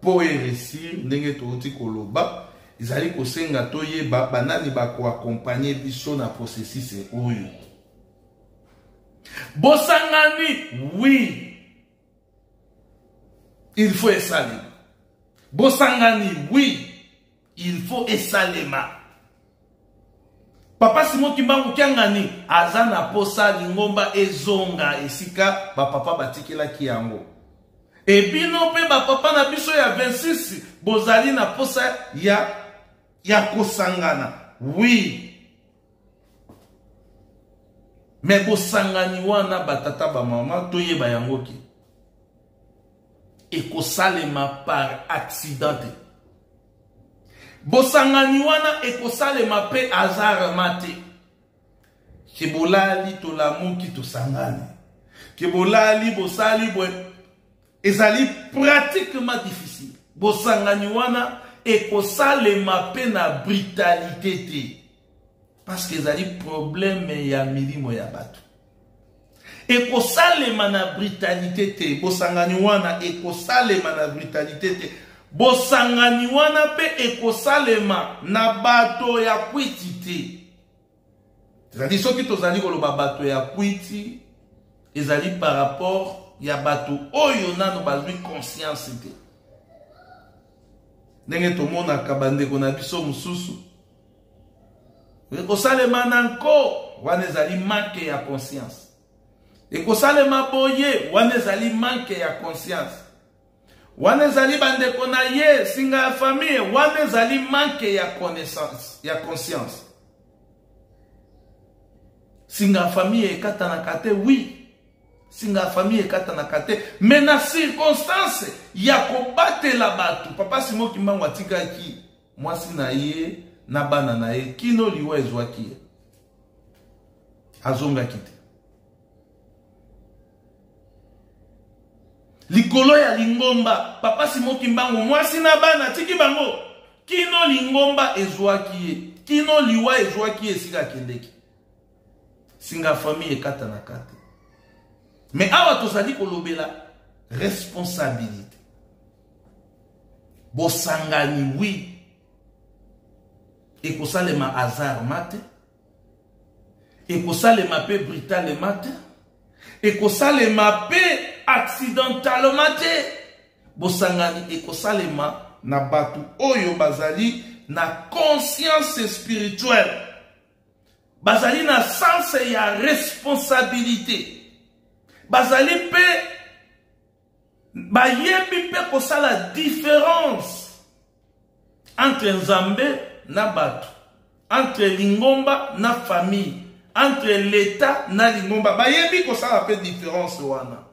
po eresir. Ndenge touti koloba, ezali kosenga toyeba banani bakoakompagne biso na processus oyo. Bosangani, oui, il faut esalema. Bosangani, oui, il faut esalema. Papa Simon Kimbangu Kiangani aza na posa lingomba ezonga esika ba papa batikelaki yango. E bino pe ba papa na biso ya 26 bozali na posa ya kosangana. Oui. Mais bosangani wana ba tata ba mama toyeba yango ki ekosalema par accident te. Bosangani wana ekosalema pe hasardement te. Ke bolali tolamuki tosangani, ke bolali bosali boye, ezali pratiquement difficile. Bosangani wana ekosalema pe na brutalité te, parce que ezali problème ya milimo ya bato. Ekosalema na brutalité te. Bosangani wana ekosalema na brutalité te. Bosangani wana pe ekosalema na bato ya kwiti te. C'est-à-dire soki tozali koloba bato ya kwiti, ezali par rapport ya bato oyo nano bazwi conscience te. Ndenge tomonaka bandeko na biso mosusu ekosalema na nko, wana ezali manque ya conscience. Ekosalema boye, wana ezali manque ya conscience. Wana ezali bandeko na ye, singa ya famille, wana ezali manque ya connaissance, ya conscience. Singa ya famille ekatanaka te, oui. Singa ya famille ekatanaka te, mais na circonstance ya kobatela bato, Papa Simon Kimbangu atikaki mwasi na ye na bana na ye kino liwa ezwaki ye, azongaki te. Likolo ya lingomba, Papa Simon Kimbangu mwasi na bana atiki bango kino lingomba ezwaki ye, kino liwa ezwaki ye esika akendeki. Singa famille ekatanaka te. Mais awa tozali kolobela responsabilité. Bosangani, oui, ekosalema hasard mate, ekosalema pe brutalement te, ekosalema pe accidentellement te. Bosangani ekosalema na bato oyo bazali na conscience spirituelle, bazali na sens ya responsabilité, bazali pe bayebi pe kosala différence entre Nzambe na bato, entre lingomba na famille, entre l'État na lingomba. Bayebi kosala pe différence wana.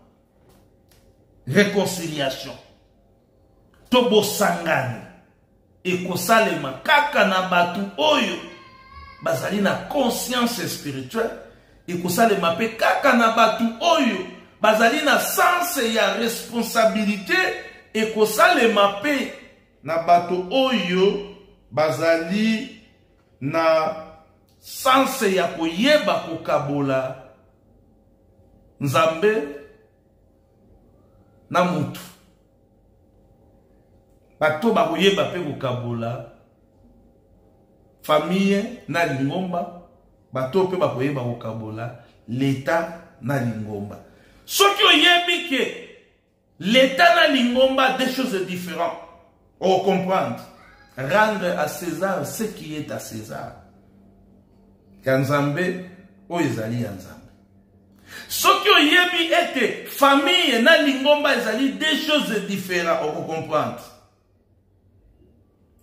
Réconciliation to bosangani ekosalema kaka na bato oyo bazali na conscience spirituelle, ekosalema pe kaka na bato oyo bazali na sens ya responsabilité ekosalema mpe na bato oyo bazali na sens ya koyeba kokabola Nzambe na mutu. Bato bakoyeba mpe kokabola famille na lingomba, bato mpe bakoyeba kokabola leta na lingomba. Soki oyebi ke leta na lingomba deux choses différentes, ocomprendre. Rendre à César ce qui est à César. Ya Nzambe oyo ezali ya Nzambe. Soki oyebi ete famille na lingomba ezali deux choses différentes, okocomprendre.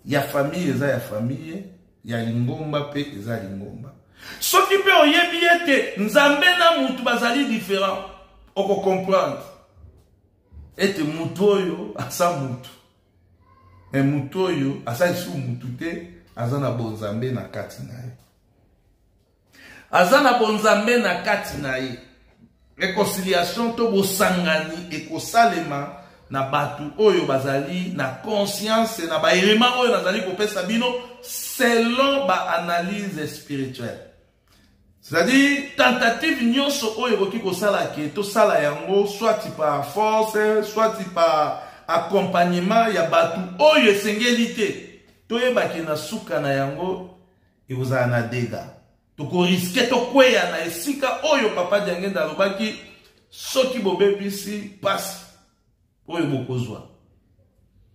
Ya famille eza ya famille, ya lingomba pe eza lingomba. Soki pe oyebi ete Nzambe na mutu bazali différent, okocomprendre ete mutu oyo aza mutu, mais mutu oyo aza lisusu mutu te, aza na bonzambe na kati na ye. Aza na bonzambe na kati na ye. Réconciliation to bosangani ekosalema na bato oyo bazali na conscience na ba éléments oyo nazali kopesa bino selon ba analyse spirituelle. C'est-à-dire tentative nyonso oyo ekoki kosala ke tosala yango soit par force, soit par accompagnement ya bato oyo esengeli te. Toyebaki na suka na yango ekozala na dega. Tokoriske tokweya na esika oyo Papa Diangenda alobaki soki bobebisi pasi oyo bokozwa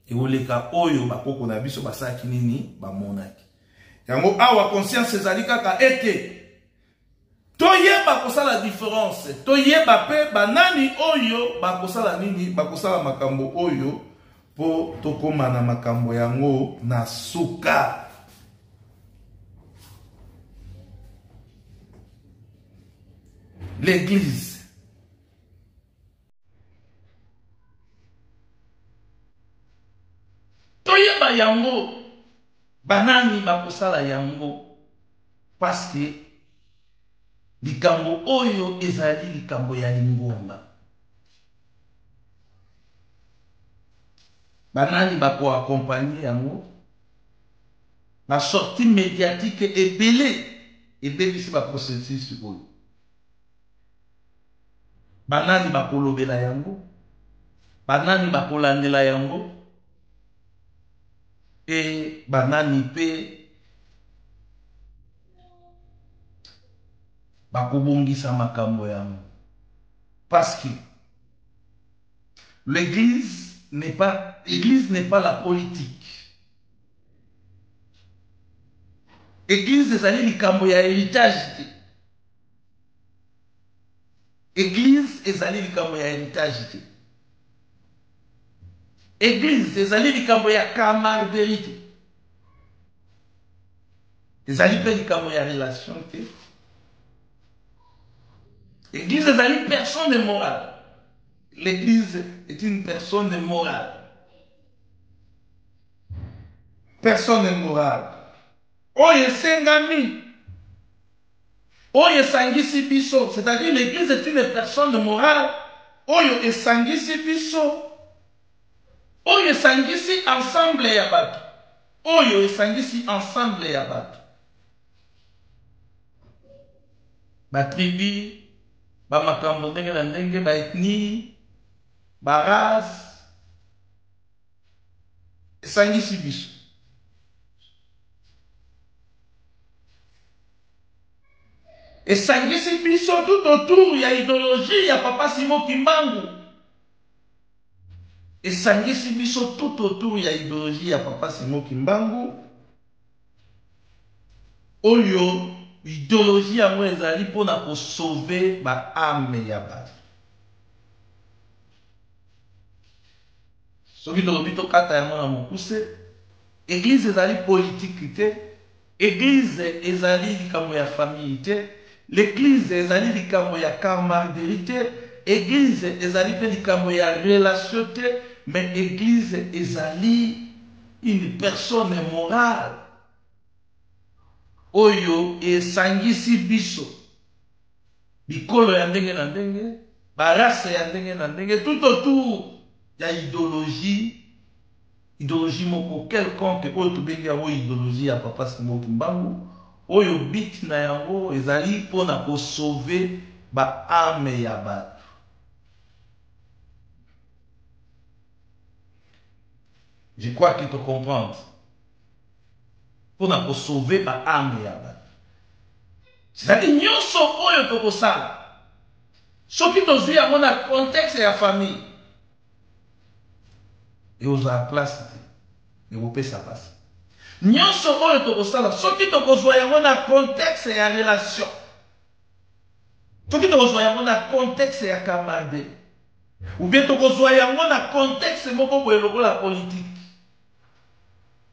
ekoleka oyo bakoko na biso basalaki nini bamonaki. Yango awa conscience ezali kaka ete toyeba kosala différence, toyeba pe banani oyo bakosala nini, bakosala makambo oyo po tokóma na makambo yango na suka. L'église toyeba yango banani bakosala yango, parce que likambo oyo ezali likambo ya lingomba. Banani bako accompagner yango? Ba sortie médiatique ebele ebebisi ba processus oyo. Banani bakolobela yango? Banani bakolandela yango? E banani pe bakobongisa makambo yango? Parce que l'église n'est pas la politique. Église ezali likambo ya héritage te. Église ezali likambo ya héritage te. Église ezali likambo ya camaraderie te. Ezali pe likambo ya relation te. Église ezali personne morale. L'église est une personne morale. Personne morale. Oyo esengami, oyo esangisi biso, c'est-à-dire l'église est une personne morale. Oyo esangisi biso, oyo esangisi ensemble ya bato, oyo esangisi ensemble ya bato. Ba tribu, ba makambo ndenge na ndenge, ba ethnie, ba race, esangisi biso. Esangisi biso tout autour ya idéologie ya Papa Simon Kimbangu. Esangisi biso tout autour ya idéologie ya Papa Simon Kimbangu. Oyo idéologie yango ezali mpona kosauver ba âme ya bato. Soki tolobi tokata yango na mokuse, église ezali politique te, église ezali likambo ya famille te, l'église ezali likambo ya camaraderie te, église ezali pe likambo ya relation te, mais église ezali une personne morale oyo esangisi biso bikolo ya ndenge na ndenge, Ba race ya ndenge na ndenge tout autour ya idéologie, idéologie moko quelconque oyo tobengi yango idéologie ya Papa Simon Kimbangu, oyo but na yango ezali mpona kosauver baâme ya bato. Je crois que to comprendre, mpona kosauver baâme ya bato. C'est-à-dire, nyonso oyo tokosala, soki tozwi yango na contexte ya famille, ekozala place te, ekopesa mpasi. Nyonso oyo tokosala, soki tokozwa yango na contexte ya relation, soki tokozwa yango na contexte ya camarade, ou bien tokozwa yango na contexte moko boye lokola politique,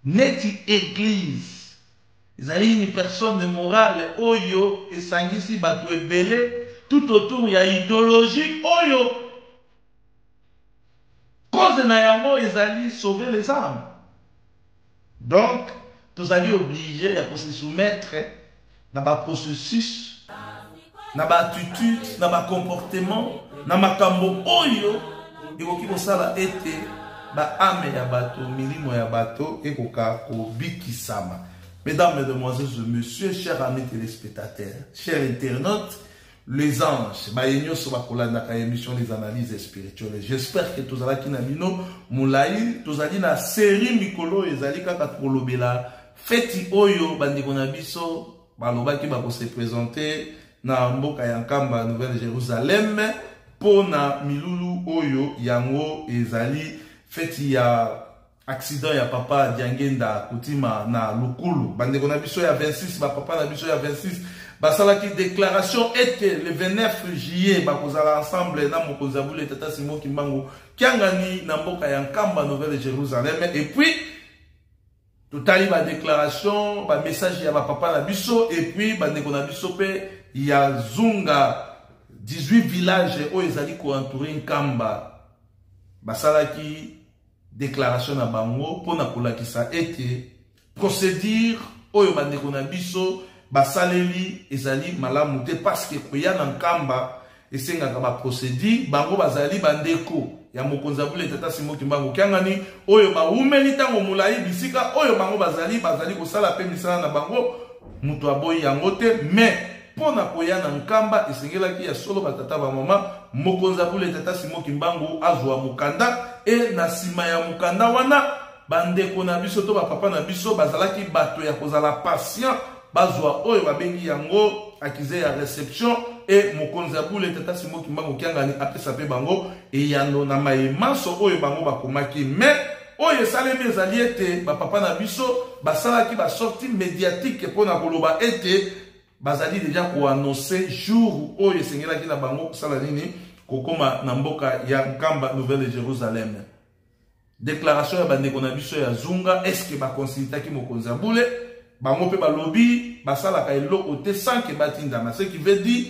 neti église ezali une personne morale oyo esangisi bato ebele tout autour ya idéologie oyo cause na yango ezali sauver les âmes, donc tozali obligé ya kose soumettre na baprocessus, na baattitude, na bacomportement, na makambo oyo ekoki kosala ete baâme ya bato, milimo ya bato ekoka kobikisama. Mesdames, mesdemoiselles et messieurs, chers amis téléspectateurs, chers internautes, les anges baye nyonso bakolandaka émission Les Analyses Spirituelles, j'espère que tozalaki na bino molai. Tozali na série mikolo ezali kaka kolobela feti oyo bandeko na biso balobaki bakose présenter na mboka ya Nkamba, Nouvelle Jérusalem, mpo na milulu oyo yango ezali feti ya accident ya Papa Diangenda Kutima na Lukulu. Bandeko na biso ya 26, bapapa na biso ya 26 basalaki déclaration ete le 29 juillet bakozala ensemble na mokonzi ya bule, Tata Simon Kimbangu Kiangani, na mboka ya Nkamba, Nouvelle Jérusalem. Et puis totali badéclaration, bamessage ya bapapa na biso, et puis bandeko na biso mpe ya Zunga, 18 village oyo ezali koentourer Nkamba, basalaki déclaration na bango mpona kolakisa ete procédure oyo bandeko na biso basaleli ezali malamu te, parce que koya na Nkamba esengaka baprocédure. Bango bazali bandeko ya mokonzi ya bule, Tata Simon Kimbangu Kiangani, oyo bawumeli ntango molai bisika oyo bango bazali, bazali kosala mpe misala na bango, moto aboyi yango te. Mais mpo na koya na Nkamba, esengelaki ya solo, batata, bamama, mokonzi ya bule, Tata Simon Kimbangu, azwa mokanda. E na nsima ya mokanda wana, bandeko na biso to bapapa na biso bazalaki bato ya kozala patient, bazwa oyo babengi yango accusé ya réception, e mokonzi ya bule, Tata Simon Kimbangu Kiangani, apesa mpe bango eyano na maye manso oyo bango bakomaki. Mais oyo esalemi ezali ete bapapa na biso basalaki basortie médiatique mpona koloba ete bazali déjà koannoncer jour oyo esengelaki na bango kosala nini, kokóma na mboka ya Nkamba, Nouvelle Jérusalem. Déclaration ya bandeko na biso ya Zunga, est-ce baconsultaki mokonzi ya bule? Bango mpe balobi basalaka eloko te sans que batindama, ce qui veut dire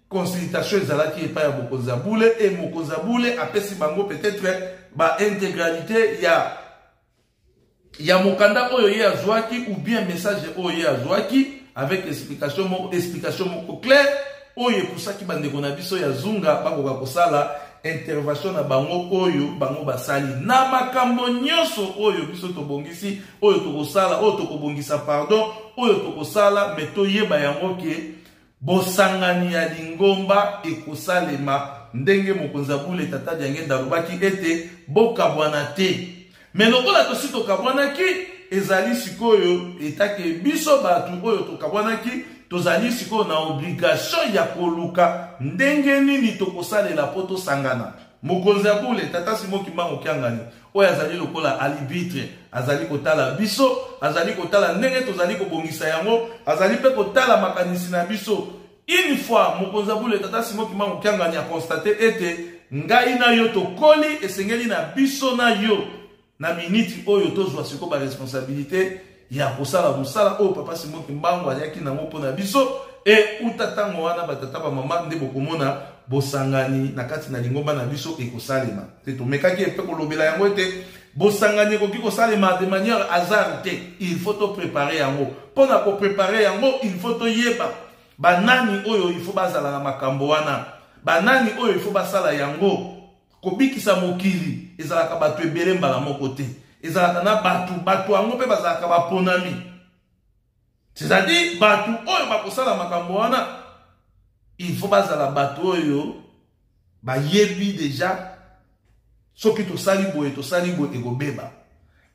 consultation ezalaki epai ya mokonzi ya bule, e mokonzi ya bule apesi bango peut-être baintégralité ya mokanda oyo ye azwaki, ou bien message oyo ye azwaki avec explication moko, explication moko claire oyo epusaki bandeko na biso ya Zunga bakoka kosala intervention na bango oyo bango basali. Na makambo nyonso oyo biso tobongisi, oyo tokosala, oyo tokobongisa, pardon, oyo tokosala, mais toyeba yango ke bosangani ya lingomba ekosalema ndenge mokonzi ya bule, Tata Diangenda, alobaki ete bokabwana te. Mais lokola tosi tokabwanaki, ezali sikoyo etake biso bato oyo tokabwanaki, tozali sikoyo na obligation ya koluka ndenge nini tokosalela mpo tosangana. Mokonzi ya bule, Tata Simon Kimbangu Kiangani, oyo azali lokola arbitre, azali kotala biso, azali kotala ndenge tozali kobongisa yango, azali mpe kotala makanisi na biso. Une fois mokonzi ya bule, Tata Simon Kimbangu Kiangani, aconstater ete ngai na yo tokoli, esengeli na biso na yo na miniti oyo tozwa sikoyo baresponsabilité ya kosala mosala oyo Papa Simon Kimbangu ayaki nango mpo na biso. E uta ntango wana, batata, bamama, nde bokomona bosangani na kati na lingomba na biso ekosalema te. Tomekaki mpe kolobela yango ete bosangani ekoki kosalema de manière hasard te, il faut topréparer yango. Mpo na kopréparer yango, il faut toyeba banani oyo il faut bazala na makambo wana. Banani oyo il faut basala yango? Kobikisa mokili ezalaka bato ebele mbala moko te, ezalaka na bato, bato yango mpe bazalaka baponami, c'est-à-dire bato oyo bakosala makambo wana il faut bazala bato oyo bayebi deja soki tosali boye, tosali boye, ekobeba.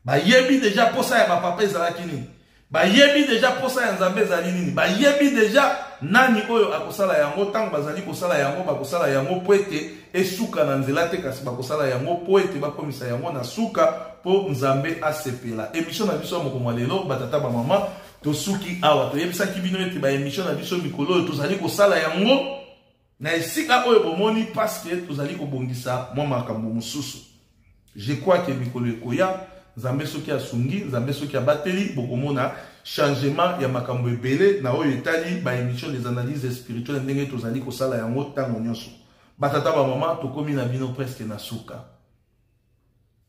Bayebi deja posa ya bapapa ezalaki nini, bayebi deja posa ya Nzambe ezali nini, bayebi deja nani oyo akosala yango. Ntango bazali kosala yango, bakosala yango mpo ete esuka na nzela te, kasi bakosala yango mpo ete bakomisa yango na suka mpo Nzambe asepela. Émission na biso ya mokolo ya lelo, batata, bamama, tosuki awa. Toyebisaki bino ete baémission na biso mikolo oyo tozali kosala yango na esika oyo bomoni, parce que tozali kobongisa mwa makambo mosusu. Je crois que mikolo ekoya, Nzambe soki asungi, Nzambe soki abateli, bokomona changement ya makambo ebele na oyo etali baémission des analyses spirituelles, ndenge tozali kosala yango ntango nyonso. Batata, bamama, tokomi na bino presque na suka.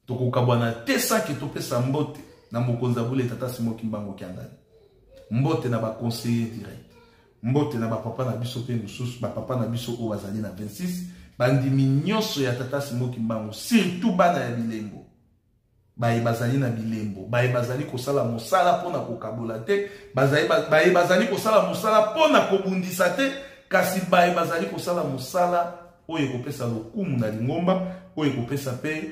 Tokokabwana te saki topesa mbote na mokonzi ya bule, tata Simon Kimbangu Kiangani, mbote na baconseiller direct, mbote na bapapa na biso mpe mosusu, bapapa na biso oyo bazali na 26, bandimi nyonso ya tata Simon Kimbangu, surtout bana ya bilembo, baye bazali na bilembo, baye bazali kosala mosala mpona kokabola te, baye bazali kosala mosala mpona kobundisa te, kasi baye bazali kosala mosala oyo ekopesa lokumu na lingomba, oyo ekopesa mpe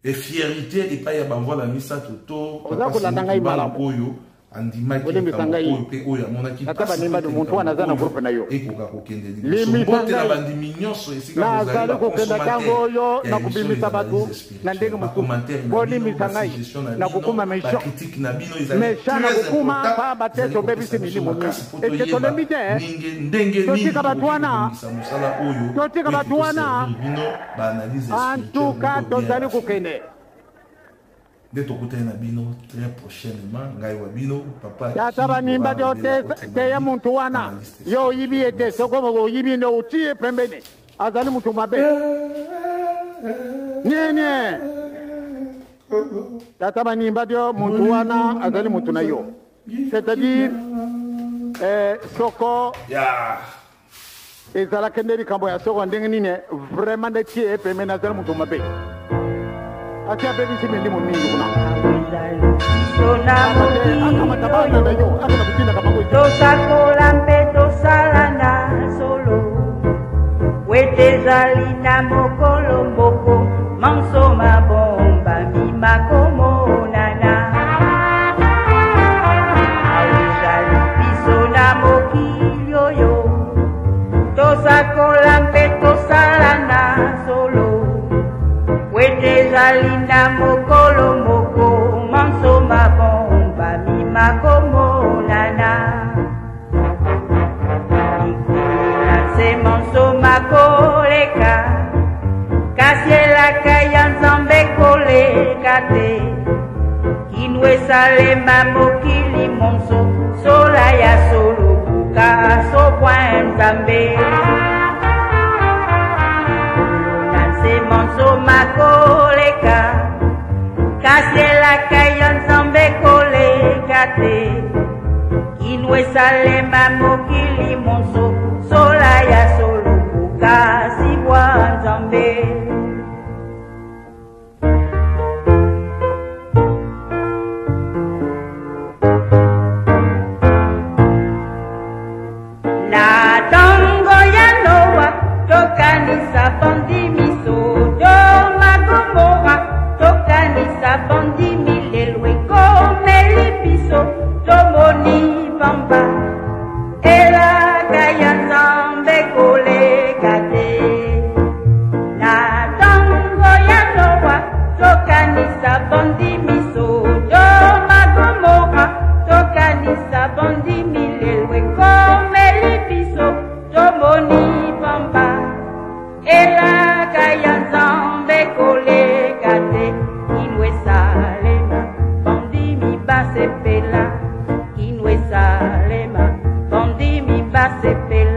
fierté epai ya bamvwala misato to Oza kolanda ngai malamu. oyo andimaki Olimbisa likambo ngai. oyo mpe oyo amonaki Ata pasi banimba mpe moto wana aza na likambo groupe na yo. ekoka kokende liboso. Limbisa Mbote na ngai. bandimi nyonso esika Nazali bozali. kokenda ntango oyo ya na kobimisa bato na ndenge mosusu. bacommentaire na bino, Bolimbisa ngai basuggestion na na bino, kokuma méchant. bacritique na bino ezali Méchant na très kokuma, important. pamba te Ezali tobebisi kopesa biso milimo makasi mingi. mpo Ete toyeba tolembi te, eh? ndenge nini Totika bato tokoki wana. kobongisa mosala oyo Totika oyo bato wana. ekoservir bino baanalyse En tout cas, spirituelle moko bien tozali raffinée. kokende. Nde tokutani na bino très prochainement. Ngai wa bino, papa Tata banimba dio teya muntu wana, yo oyibi ye te. Soko oyibi nde otie pembeni, azali mutu mabe nienie. Tata banimba dio, muntu wana azali mutu na yo, c'est-à-dire soko ya ezalaki nde likambo ya soko ndenge nini, vraiment nde tie ye pembeni, azali mutu mabe, asi abebisi milimo mingi kuna. Biso na Akamata bana na mokili yo oyo akana kotindaka bango. Tosakola mpe tosala na solo wete ezali na mokolo moko manso mabombami makomonana. Awa ezali biso na mokili oyo, tosakola mpe tosala na solo wete ezali na mokolo moko manso mabombami makomonana. Likolo na nse manso makoleka, kasi elaka ya Nzambe koleka te. Kino esalema mokili monso, sola ya solo buka sokwa Nzambe. Likolo na nse manso makoleka, kasi elaka ya Nzambe koleka te. Kino esalema mokili monso, sola ya solo buka sibwa Nzambe. Na ntango ya Noa, tokanisa bandimi Sodoma Gomora, tokanisa bandimi. Lelo ekomeli biso, tomoni pamba, elaka ya Nzambe koleka te. Na ntango ya Noa, tokanisa bandimi Sodoma Gomora, tokanisa bandimi. Lelo ekomeli biso, tomoni pamba, elaka ya Nzambe koleka te. Kino esalema, bandimi basepela. Kino esalema, bandimi basepela.